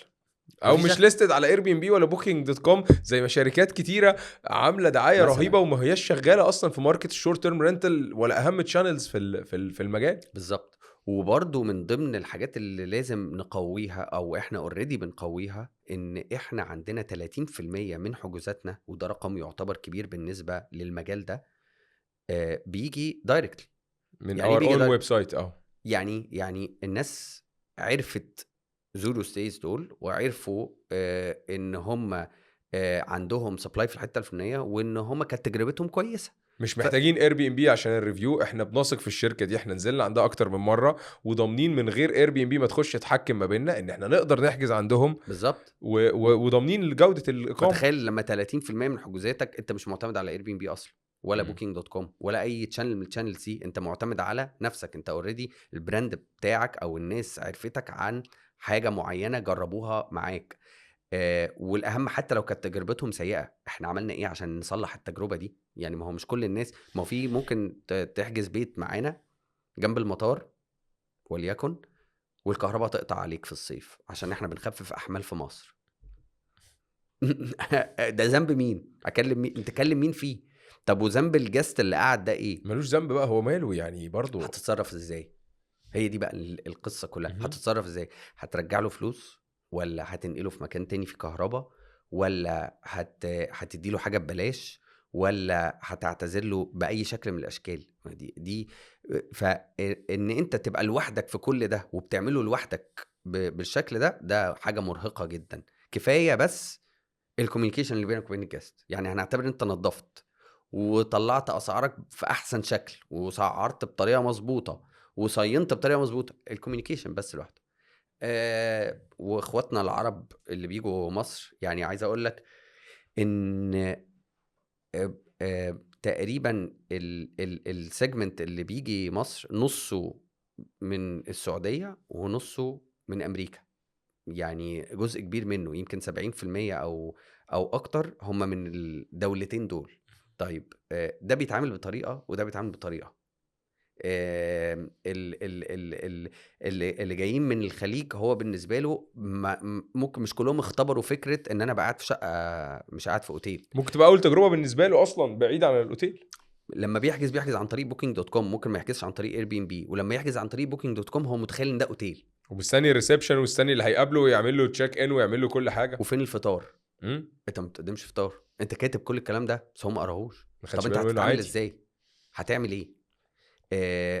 او مش listed على Airbnb ولا Booking.com زي ما شركات كتيرة عامله دعاية مثلاً رهيبة وما هياش شغالة اصلا في market ال short term rental ولا اهم channels في المجال. بالظبط. وبرده من ضمن الحاجات اللي لازم نقويها او احنا already بنقويها، ان احنا عندنا 30% من حجوزاتنا، وده رقم يعتبر كبير بالنسبة للمجال ده، بيجي directly من our own website. يعني الناس عرفت زورو ستيز دول، وعرفوا ان هم عندهم supply في الحتة الفلانية، وان هم كانت تجربتهم كويسة، مش محتاجين Airbnb عشان ال review. احنا بنثق في الشركة دي، احنا نزلنا عندها اكتر من مرة وضامنين من غير Airbnb ما تخش تحكم ما بيننا ان احنا نقدر نحجز عندهم. بالظبط. وضامنين جوده الاقامة. تخيل لما 30% من حجوزاتك انت مش معتمد على Airbnb اصلا ولا Booking.com ولا اي channel من ال channels دي، انت معتمد على نفسك، انت already ال brand بتاعك او الناس عرفتك عن حاجة معينة جربوها معاك. والاهم حتى لو كانت تجربتهم سيئه، احنا عملنا ايه عشان نصلح التجربة دي؟ يعني ما هو مش كل الناس، ما هو في ممكن تحجز بيت معانا جنب المطار وليكن، والكهرباء تقطع عليك في الصيف عشان احنا بنخفف احمال في مصر. ده ذنب مين؟ اكلم مين؟ انت تكلم مين فيه؟ طب وذنب ال guest اللي قاعد ده ايه؟ ملوش ذنب بقى، هو ماله يعني؟ برضه هتتصرف ازاي؟ هي دي بقى القصة كلها. هتتصرف ازاي؟ هترجع له فلوس، ولا هتنقله في مكان تاني في كهرباء، ولا هتدي له حاجة ببلاش، ولا هتعتذر له باي شكل من الاشكال؟ دي فان انت تبقى لوحدك في كل ده وبتعمله لوحدك بالشكل ده، ده حاجة مرهقة جدا. كفاية بس ال communication اللي بينك وبين ال guest. يعني هنعتبر انت نظفت وطلعت اسعارك في احسن شكل، وسعرت بطريقة مظبوطة، وصينت بطريقة مظبوطة، ال communication بس لوحده. واخواتنا العرب اللي بيجوا مصر، يعني عايز اقول لك ان تقريبا ال segment اللي بيجي مصر نصه من السعودية ونصه من امريكا، يعني جزء كبير منه يمكن 70% او اكتر هم من الدولتين دول. طيب ده بيتعامل بطريقة وده بيتعامل بطريقة. اللي جايين من الخليج هو بالنسبة له ممكن مش كلهم اختبروا فكرة ان انا بقعد في شقه مش قاعد في اوتيل، ممكن تبقى اول تجربه بالنسبة له اصلا بعيد عن الاوتيل. لما بيحجز عن طريق Booking.com، ممكن ما يحجزش عن طريق Airbnb، ولما يحجز عن طريق Booking.com هو متخيل ان ده اوتيل، ومستني ال reception ومستني اللي هيقابله ويعمل له check in ويعمل له كل حاجة. وفين الفطار؟ انت ما بتقدمش فطار، انت كاتب كل الكلام ده بس هم ما قراهوش. طب انت هتتعامل ازاي؟ هتعمل ايه؟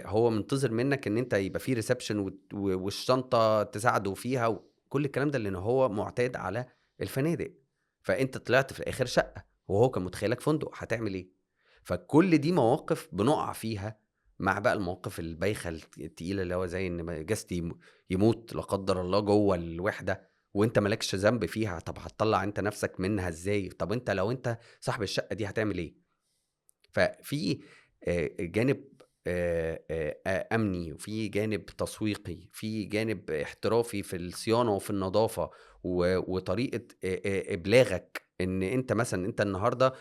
هو منتظر منك ان انت يبقى فيه reception والشنطه تساعده فيها وكل الكلام ده، لان هو معتاد على الفنادق. فانت طلعت في الاخر شقه وهو كان متخيلك فندق، هتعمل ايه؟ فكل دي مواقف بنقع فيها، مع بقى المواقف البايخه التقيله اللي هو زي ان guest يموت لا قدر الله جوه الوحدة وانت مالكش ذنب فيها. طب هتطلع انت نفسك منها ازاي؟ طب انت لو انت صاحب الشقة دي هتعمل ايه؟ ففي جانب امني، وفي جانب تسويقي، في جانب احترافي في الصيانة وفي النظافة وطريقه ابلاغك ان انت مثلا انت النهارده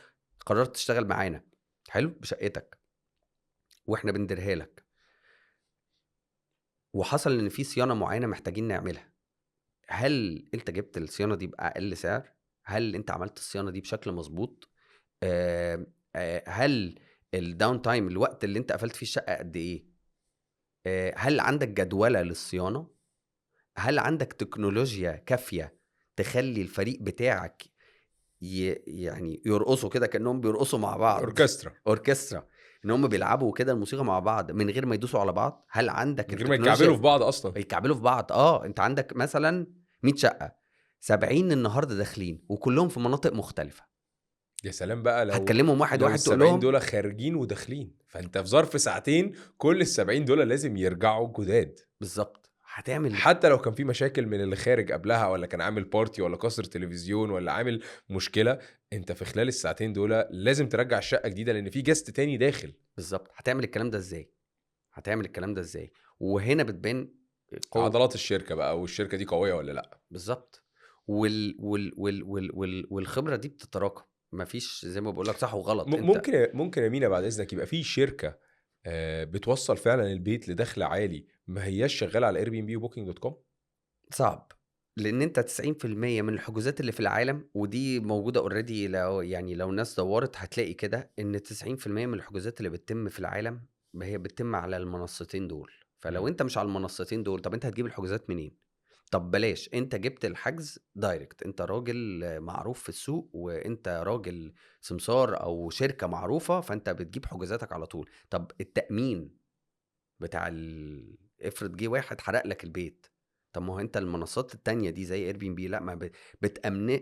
قررت تشتغل معانا، حلو، بشقتك واحنا بنديرها لك، وحصل ان في صيانة معينة محتاجين نعملها، هل انت جبت الصيانة دي باقل سعر؟ هل انت عملت الصيانة دي بشكل مظبوط؟ هل ال down time، الوقت اللي انت قفلت فيه الشقة قد ايه؟ هل عندك جدوله للصيانه؟ هل عندك تكنولوجيا كافيه تخلي الفريق بتاعك يعني يرقصوا كده كانهم بيرقصوا مع بعض، اوركسترا، ان هم بيلعبوا كده الموسيقى مع بعض من غير ما يدوسوا على بعض؟ هل عندك من غير ما يتكعبلوا في بعض اصلا؟ يتكعبلوا في بعض. انت عندك مثلا 100 شقه، 70 النهارده داخلين وكلهم في مناطق مختلفة. يا سلام بقى لو هتكلمهم واحد لو واحد تقول ال70 لهم دول خارجين وداخلين، فانت في ظرف ساعتين كل ال70 دول لازم يرجعوا جداد. بالظبط. هتعمل حتى لو كان في مشاكل من اللي خارج قبلها، ولا كان عامل party، ولا كسر تلفزيون، ولا عامل مشكلة، انت في خلال الساعتين دول لازم ترجع الشقة جديدة لان في guest تاني داخل. بالظبط. هتعمل الكلام ده ازاي؟ هتعمل الكلام ده ازاي؟ وهنا بتبان قوة عضلات الشركة بقى، والشركة دي قوية ولا لا. بالظبط. وال وال وال وال وال والخبرة دي بتتراكم، مفيش زي ما بقول لك صح وغلط. انت ممكن يا مينا بعد اذنك يبقى في شركة بتوصل فعلا البيت لدخل عالي ما هياش شغالة على Airbnb و Booking.com؟ صعب، لان انت 90% من الحجوزات اللي في العالم، ودي موجودة already، لو يعني لو الناس دورت هتلاقي كده ان 90% من الحجوزات اللي بتتم في العالم هي بتتم على المنصتين دول. فلو انت مش على المنصتين دول، طب انت هتجيب الحجوزات منين؟ طب بلاش، انت جبت الحجز direct، انت راجل معروف في السوق، وانت راجل سمسار او شركة معروفة، فانت بتجيب حجوزاتك على طول. طب التأمين بتاع افرض جه واحد حرق لك البيت، طب ما هو انت المنصات التانية دي زي Airbnb لا، ما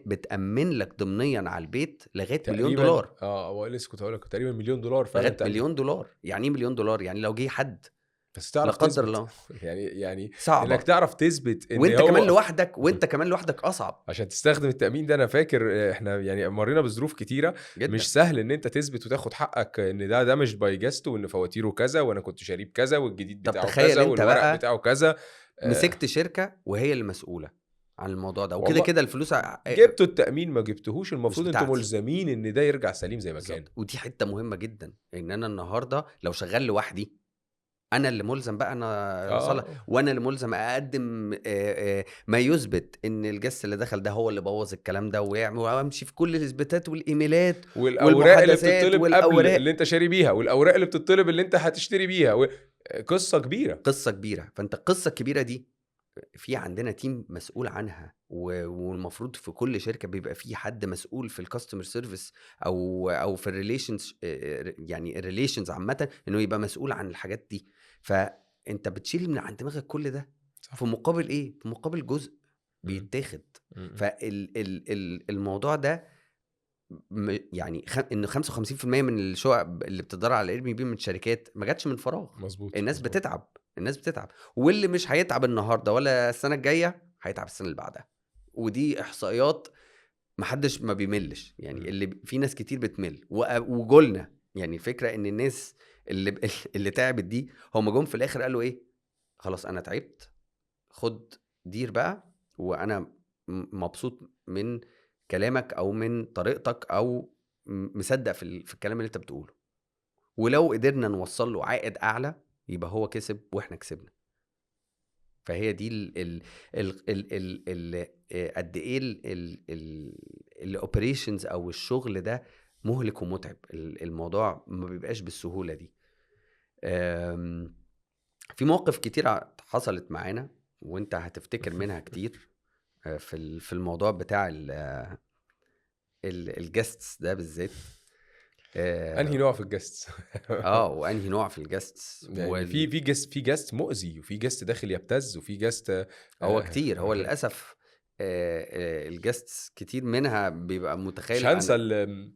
بتأمن لك ضمنيا على البيت لغاية مليون تقريبا. دولار. هو لسه كنت هقول لك تقريبا مليون دولار فعلا لغاية تأمين. مليون دولار. يعني ايه مليون دولار؟ يعني لو جه حد بس لا تعرف قدر تثبت الله، يعني صعبة. انك تعرف تثبت ان وانت هو كمان لوحدك، وانت كمان لوحدك اصعب عشان تستخدم التأمين ده. انا فاكر احنا يعني مرينا بظروف كتيرة جدا. مش سهل ان انت تثبت وتاخد حقك ان ده damaged by guest، وان فواتيره كذا، وانا كنت شاريه كذا، والجديد طب بتاعه تخيل كذا، انت والورق بقى بتاعه كذا. مسكت شركة وهي اللي مسؤولة عن الموضوع ده، وكده والله كده الفلوس جبتوا التأمين ما جبتهوش، المفروض مش انتوا بتاعتي. ملزمين ان ده يرجع سليم زي ما كان. بالظبط. ودي حتة مهمة جدا، ان انا النهارده لو شغال لوحدي انا اللي ملزم بقى انا صالح، وانا اللي ملزم اقدم ما يثبت ان ال guest اللي دخل ده هو اللي بوظ الكلام ده، ويعمل وامشي في كل الاثباتات والايميلات والاوراق اللي والمحادثات بتطلب قبل والاوراق. اللي انت شاري بيها، والاوراق اللي بتطلب اللي انت هتشتري بيها، قصة كبيرة. قصة كبيرة. فانت القصة الكبيرة دي في عندنا team مسؤول عنها، والمفروض في كل شركة بيبقى في حد مسؤول في ال customer service او في ال relations، يعني ال relations عامة، انه يبقى مسؤول عن الحاجات دي. فانت بتشيل من عند دماغك كل ده صح. في مقابل ايه؟ في مقابل جزء بيتاخد. فالموضوع ده يعني ان 55% من الشقق اللي بتدار على Airbnb من الشركات ما جاتش من فراغ. مظبوط. الناس مظبوط. بتتعب، الناس بتتعب، واللي مش هيتعب النهارده ولا السنة الجاية هيتعب السنة اللي بعدها. ودي احصائيات محدش ما بيملش يعني. اللي في ناس كتير بتمل وجولنا يعني. الفكرة ان الناس اللي تعبت دي هم جم في الاخر قالوا ايه؟ خلاص انا تعبت، خد دير بقى، وانا مبسوط من كلامك او من طريقتك او مصدق في الكلام اللي انت بتقوله. ولو قدرنا نوصل له عائد اعلى يبقى هو كسب واحنا كسبنا. فهي دي ال ال ال ال ال ال قد ايه ال operations او الشغل ده مهلك ومتعب. الموضوع ما بيبقاش بالسهولة دي. في مواقف كتير حصلت معانا وانت هتفتكر منها كتير في الموضوع بتاع ال guests ده بالذات. انهي نوع في ال guests؟ وانهي نوع في ال guests؟ يعني في guest، في guest مؤذي، وفي guest داخل يبتز، وفي guest هو كتير. هو للاسف ال guests كتير منها بيبقى متخيل. مش هنسى ال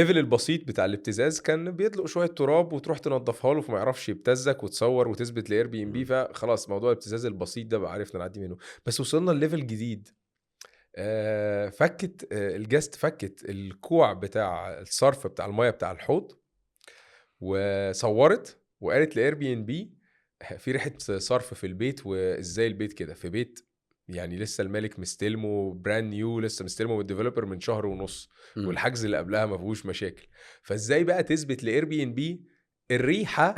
level البسيط بتاع الابتزاز، كان بيطلق شوية تراب وتروح تنظفها له فما يعرفش يبتزك، وتصور وتثبت ل Airbnb. فخلاص موضوع الابتزاز البسيط ده بقى عرفنا نعدي منه. بس وصلنا لل level جديد. فكت ال guest، فكت الكوع بتاع الصرف بتاع المية بتاع الحوض، وصورت وقالت ل Airbnb في ريحه صرف في البيت، وازاي البيت كده في بيت يعني لسه المالك مستلمه brand new، لسه مستلمه من ال developer من شهر ونص، والحجز اللي قبلها ما فيهوش مشاكل. فازاي بقى تثبت ل Airbnb الريحة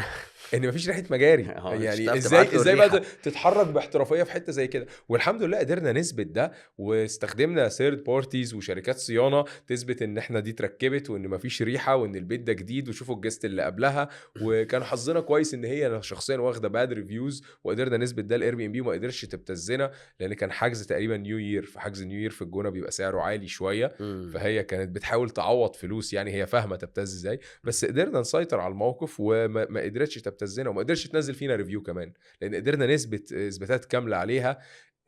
ان مفيش ريحه مجاري؟ يعني ازاي بقى تتحرك باحترافيه في حتة زي كده؟ والحمد لله قدرنا نثبت ده، واستخدمنا third parties وشركات صيانة تثبت ان احنا دي اتركبت وان مفيش ريحه وان البيت ده جديد، وشوفوا ال guest اللي قبلها. وكان حظنا كويس ان هي شخصيا واخده bad reviews، وقدرنا نثبت ده ال Airbnb وما قدرش تبتزنا، لان كان حجز تقريبا New Year، فحجز New Year في الجونه بيبقى سعره عالي شوية، فهي كانت بتحاول تعوض فلوس، يعني هي فاهمه تبتز ازاي، بس قدرنا نسيطر على الموقف وما قدرتش تبتزنا وما قدرش تنزل فينا review كمان، لان قدرنا نثبت اثباتات كاملة عليها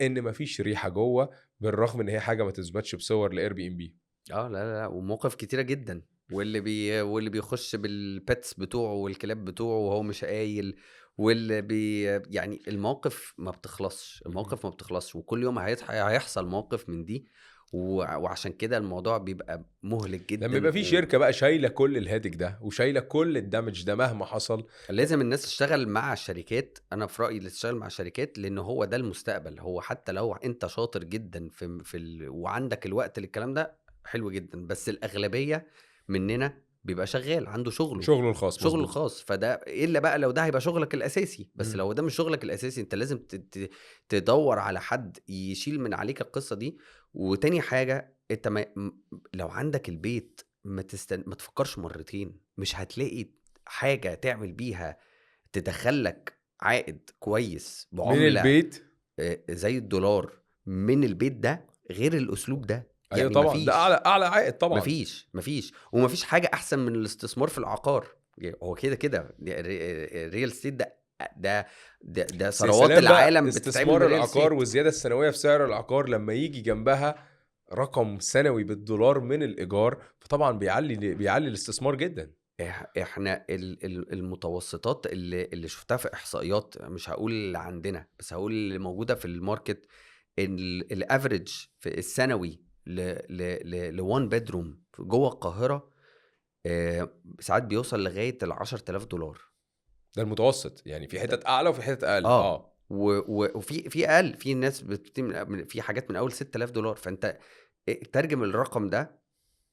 ان مفيش ريحه جوه، بالرغم ان هي حاجة ما تثبتش بصور ل Airbnb. لا لا لا، ومواقف كتيرة جدا، واللي بيخش بال pets بتوعه والكلاب بتوعه وهو مش قايل، واللي يعني المواقف ما بتخلصش، المواقف ما بتخلصش، وكل يوم هيحصل موقف من دي، وعشان كده الموضوع بيبقى مهلك جدا. لما يبقى في شركة بقى شايله كل ال headache ده وشايله كل ال damage ده مهما حصل، لازم الناس تشتغل مع الشركات. انا في رايي اللي تشتغل مع الشركات، لان هو ده المستقبل. هو حتى لو انت شاطر جدا في وعندك الوقت للكلام ده حلو جدا، بس الاغلبية مننا بيبقى شغال عنده شغله الخاص، شغله الخاص، فده الا بقى لو ده هيبقى شغلك الاساسي. بس لو ده مش شغلك الاساسي، انت لازم تدور على حد يشيل من عليك القصة دي. وتاني حاجة، انت ما لو عندك البيت ما تفكرش مرتين، مش هتلاقي حاجة تعمل بيها تدخلك عائد كويس بعمله من البيت زي الدولار من البيت ده غير الاسلوب ده. ايوه يعني طبعا، ده اعلى عائد طبعا. مفيش ومفيش حاجة احسن من الاستثمار في العقار. هو كده كده ال real estate ده ده ده ثروات العالم بتتعمل استثمار العقار، والزيادة السنوية في سعر العقار لما يجي جنبها رقم سنوي بالدولار من الايجار، فطبعا بيعلي الاستثمار جدا. احنا المتوسطات اللي شفتها في احصائيات، مش هقول اللي عندنا بس هقول اللي موجودة في ال market، ال average في السنوي ل 1 bedroom جوه القاهرة ساعات بيوصل لغاية ال $10,000. ده المتوسط، يعني في حتت اعلى وفي حتت اقل. وفي في اقل، في ناس في حاجات من اول $6,000. فانت ترجم الرقم ده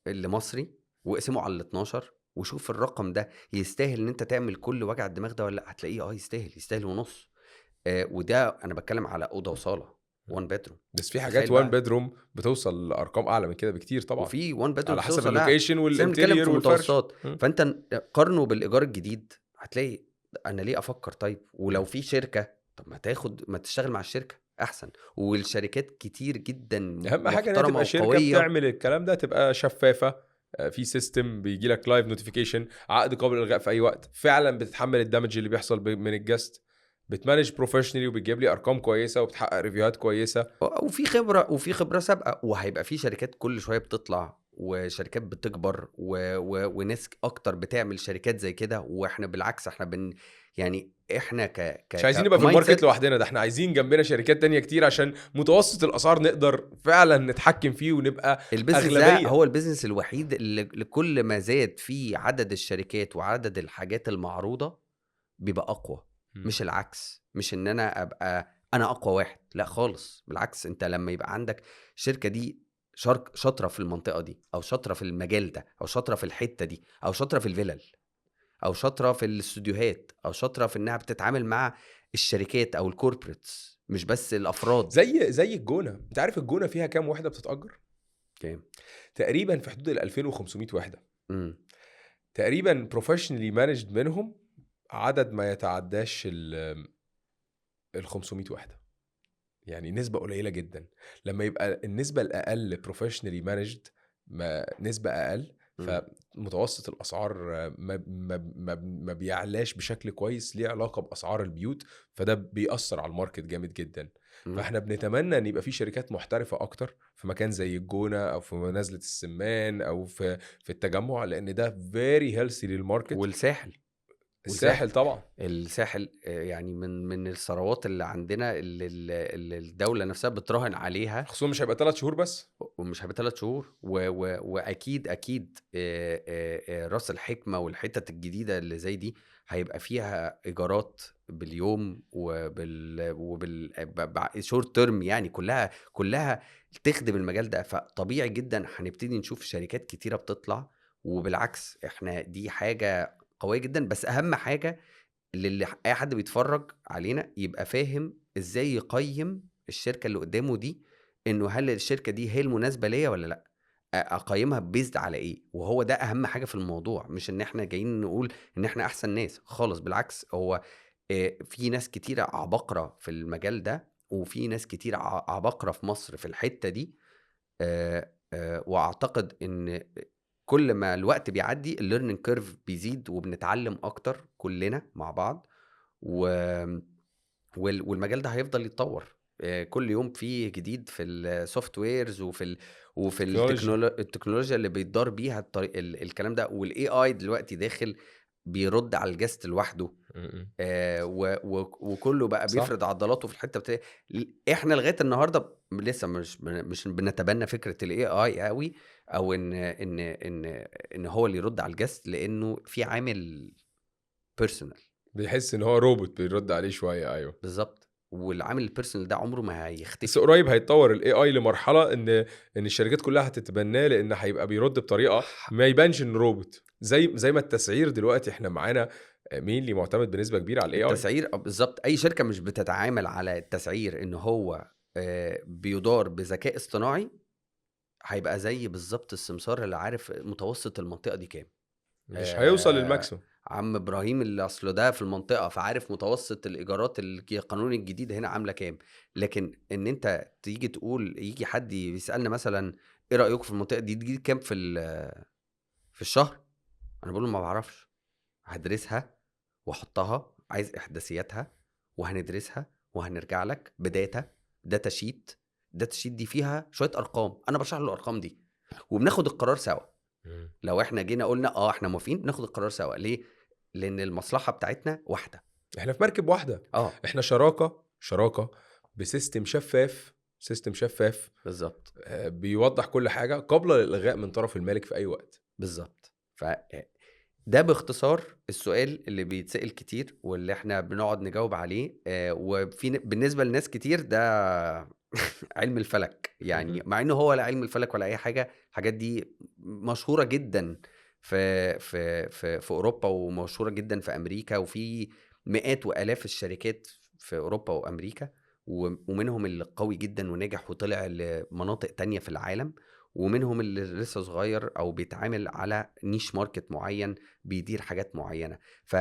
اللي مصري واقسمه على 12 وشوف الرقم ده يستاهل ان انت تعمل كل وجع الدماغ ده ولا لا. هتلاقيه يستاهل ونص. وده انا بتكلم على اوضة وصاله 1 bedroom، بس في حاجات 1 bedroom بتوصل لارقام اعلى من كده بكتير طبعا. وفي 1 bedroom على حسب ال location وال interior والفرش. فانت قارنه بالايجار الجديد، هتلاقي انا ليه افكر؟ طيب ولو في شركة، طب ما تشتغل مع الشركة احسن. والشركات كتير جدا، اهم حاجة انها تبقى شركة بتعمل الكلام ده، تبقى شفافة، في system بيجي لك live notification، عقد قابل للالغاء في اي وقت، فعلا بتتحمل ال damage اللي بيحصل من ال guest، بت manage professionally وبتجيب لي ارقام كويسة وبتحقق review هات كويسة، وفي خبره سابقه. وهيبقى في شركات كل شوية بتطلع وشركات بتكبر وناس اكتر بتعمل شركات زي كده. واحنا بالعكس، احنا يعني احنا مش عايزين نبقى في ال market لوحدنا، ده احنا عايزين جنبنا شركات تانية كتير عشان متوسط الاسعار نقدر فعلا نتحكم فيه ونبقى اغلبية. ده هو ال business الوحيد اللي كل ما زاد فيه عدد الشركات وعدد الحاجات المعروضة بيبقى اقوى، مش العكس. مش ان انا ابقى انا اقوى واحد، لا خالص، بالعكس. انت لما يبقى عندك شركة دي شاطرة في المنطقة دي، او شاطرة في المجال ده، او شاطرة في الحتة دي، او شاطرة في الفلل، او شاطرة في الاستوديوهات، او شاطرة في انها بتتعامل مع الشركات او ال corporates، مش بس الافراد. زي الجونه. انت عارف الجونه فيها كام وحده بتتاجر؟ كام؟ تقريبا في حدود ال 2500 وحده. تقريبا professionally managed منهم عدد ما يتعداش ال 500 وحده، يعني نسبة قليلة جدا. لما يبقى النسبة الأقل professionally managed، ما نسبة أقل، فمتوسط الأسعار ما, ما, ما, ما بيعلاش بشكل كويس، ليه علاقة بأسعار البيوت، فده بيأثر على ال market جامد جدا. فاحنا بنتمنى ان يبقى في شركات محترفة أكتر في مكان زي الجونة أو في نزلة السمان أو في التجمع، لأن ده very healthy لل market. والساحل، الساحل طبعا، الساحل يعني من الثروات اللي عندنا اللي الدولة نفسها بتراهن عليها، خصوصا مش هيبقى 3 شهور بس. ومش هيبقى 3 شهور. واكيد اكيد راس الحكمة والحتت الجديدة اللي زي دي هيبقى فيها ايجارات باليوم وبال short term، يعني كلها تخدم المجال ده. فطبيعي جدا هنبتدي نشوف شركات كتيرة بتطلع، وبالعكس احنا دي حاجة قوية جدا. بس اهم حاجة للي اي حد بيتفرج علينا يبقى فاهم ازاي يقيم الشركة اللي قدامه دي، انه هل الشركة دي هي المناسبة ليا ولا لا، اقيمها based على ايه. وهو ده اهم حاجة في الموضوع، مش ان احنا جايين نقول ان احنا احسن ناس خالص، بالعكس هو في ناس كتيرة عباقره في المجال ده، وفي ناس كتير عباقره في مصر في الحتة دي. واعتقد ان كل ما الوقت بيعدي ال learning curve بيزيد، وبنتعلم اكتر كلنا مع بعض، والمجال ده هيفضل يتطور كل يوم فيه جديد في ال softwares وفي التكنولوجيا اللي بيدار بيها الطريق الكلام ده. وال AI دلوقتي داخل بيرد على ال guest لوحده، وكله بقى بيفرض عضلاته في الحتة احنا لغاية النهارده لسه مش بنتبنى فكرة ال AI قوي، او ان ان ان ان هو اللي يرد على ال guest، لانه في عامل personal بيحس ان هو روبوت بيرد عليه شوية. ايوه بالظبط، والعامل ال personal ده عمره ما هيختفي. بس قريب هيتطور ال AI لمرحلة ان الشركات كلها هتتبناه، لان هيبقى بيرد بطريقة ما يبانش ان روبوت. زي ما التسعير دلوقتي احنا معانا مين اللي معتمد بنسبة كبيرة على ال AI التسعير بالظبط. اي شركة مش بتتعامل على التسعير ان هو بيدار بذكاء اصطناعي، هيبقى زي بالظبط السمسار اللي عارف متوسط المنطقة دي كام، مش هيوصل لل maximum. عم ابراهيم اللي اصله ده في المنطقة فعارف متوسط الايجارات القانون الجديد هنا عامله كام. لكن ان انت تيجي تقول، يجي حد يسالنا مثلا ايه رايكم في المنطقة دي تجي كام في الشهر، انا بقول له ما بعرفش، هدرسها واحطها، عايز احداثياتها وهندرسها وهنرجع لك ب data، data sheet. data sheet دي فيها شوية ارقام، انا بشرح له الارقام دي وبناخد القرار سوا. لو احنا جينا قلنا احنا موافقين، بناخد القرار سوا. ليه؟ لان المصلحة بتاعتنا واحدة، احنا في مركب واحدة. احنا شراكة ب system شفاف، system شفاف بالظبط، بيوضح كل حاجة قبل الالغاء من طرف المالك في اي وقت. بالظبط. ف ده باختصار السؤال اللي بيتسأل كتير واللي احنا بنقعد نجاوب عليه. وفي بالنسبة لناس كتير ده علم الفلك يعني، مع انه هو لا علم الفلك ولا اي حاجة. الحاجات دي مشهورة جدا في في في في اوروبا، ومشهوره جدا في امريكا، وفي مئات والاف الشركات في اوروبا وامريكا، ومنهم اللي قوي جدا ونجح وطلع لمناطق تانية في العالم، ومنهم اللي لسه صغير او بيتعامل على niche market معين بيدير حاجات معينة. ف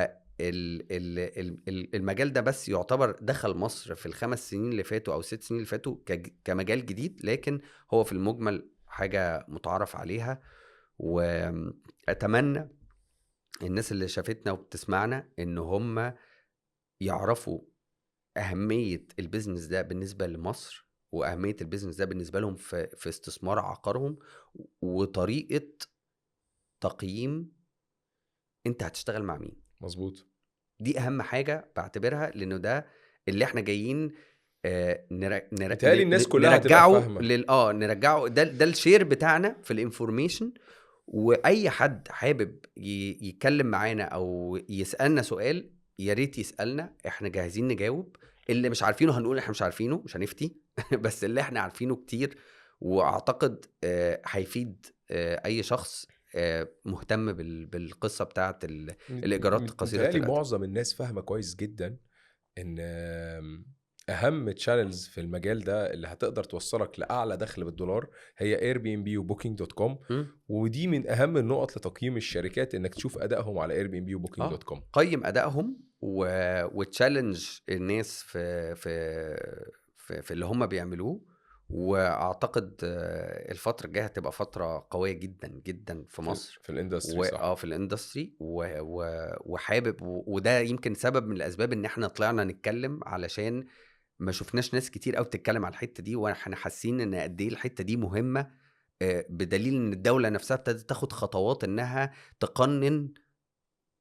المجال ده بس يعتبر دخل مصر في ال5 سنين اللي فاتوا او 6 سنين اللي فاتوا كمجال جديد، لكن هو في المجمل حاجة متعارف عليها. واتمنى الناس اللي شافتنا وبتسمعنا ان هم يعرفوا اهمية ال business ده بالنسبة لمصر، واهمية ال business ده بالنسبة لهم في استثمار عقارهم، وطريقه تقييم انت هتشتغل مع مين. مظبوط، دي اهم حاجة بعتبرها، لانه ده اللي احنا جايين بالتالي الناس كلها هتبقى فاهمه. نرجعه ده ال share بتاعنا في ال information. واي حد حابب يتكلم معانا او يسالنا سؤال يا ريت يسالنا، احنا جاهزين نجاوب. اللي مش عارفينه هنقول احنا مش عارفينه، مش هنفتي بس اللي احنا عارفينه كتير، واعتقد هيفيد اي شخص مهتم بالقصة بتاعه الايجارات قصيرة الاجل. معظم الناس فاهمه كويس جدا ان اهم channels في المجال ده اللي هتقدر توصلك لاعلى دخل بالدولار هي Airbnb و Booking.com، ودي من اهم النقط لتقييم الشركات، انك تشوف ادائهم على Airbnb و Booking.com. قيم ادائهم و challenge الناس في في في, في اللي هم بيعملوه. واعتقد الفترة الجاية هتبقى فترة قوية جدا جدا في مصر في ال industry. صح، في ال industry. وحابب، وده يمكن سبب من الاسباب ان احنا طلعنا نتكلم، علشان ما شفناش ناس كتير قوي بتتكلم على الحتة دي، واحنا حاسين ان قد ايه الحتة دي مهمة، بدليل ان الدولة نفسها ابتدت تاخد خطوات انها تقنن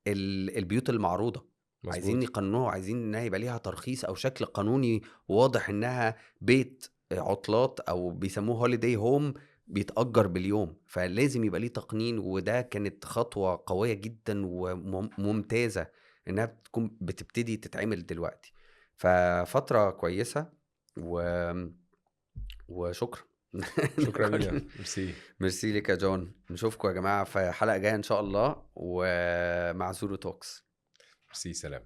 البيوت المعروضة. مزبوط. عايزين يقننوها، عايزين انها يبقى ليها ترخيص او شكل قانوني واضح انها بيت عطلات او بيسموه holiday home، بيتأجر باليوم، فلازم يبقى ليه تقنين. وده كانت خطوة قوية جدا وممتازة انها بتكون بتبتدي تتعمل دلوقتي. ففترة كويسة وشكرا. شكرا مينا، ميرسي. ميرسي لك يا جون. نشوفكم يا جماعة في حلقة جاية ان شاء الله ومع زورو Talks. ميرسي، سلام.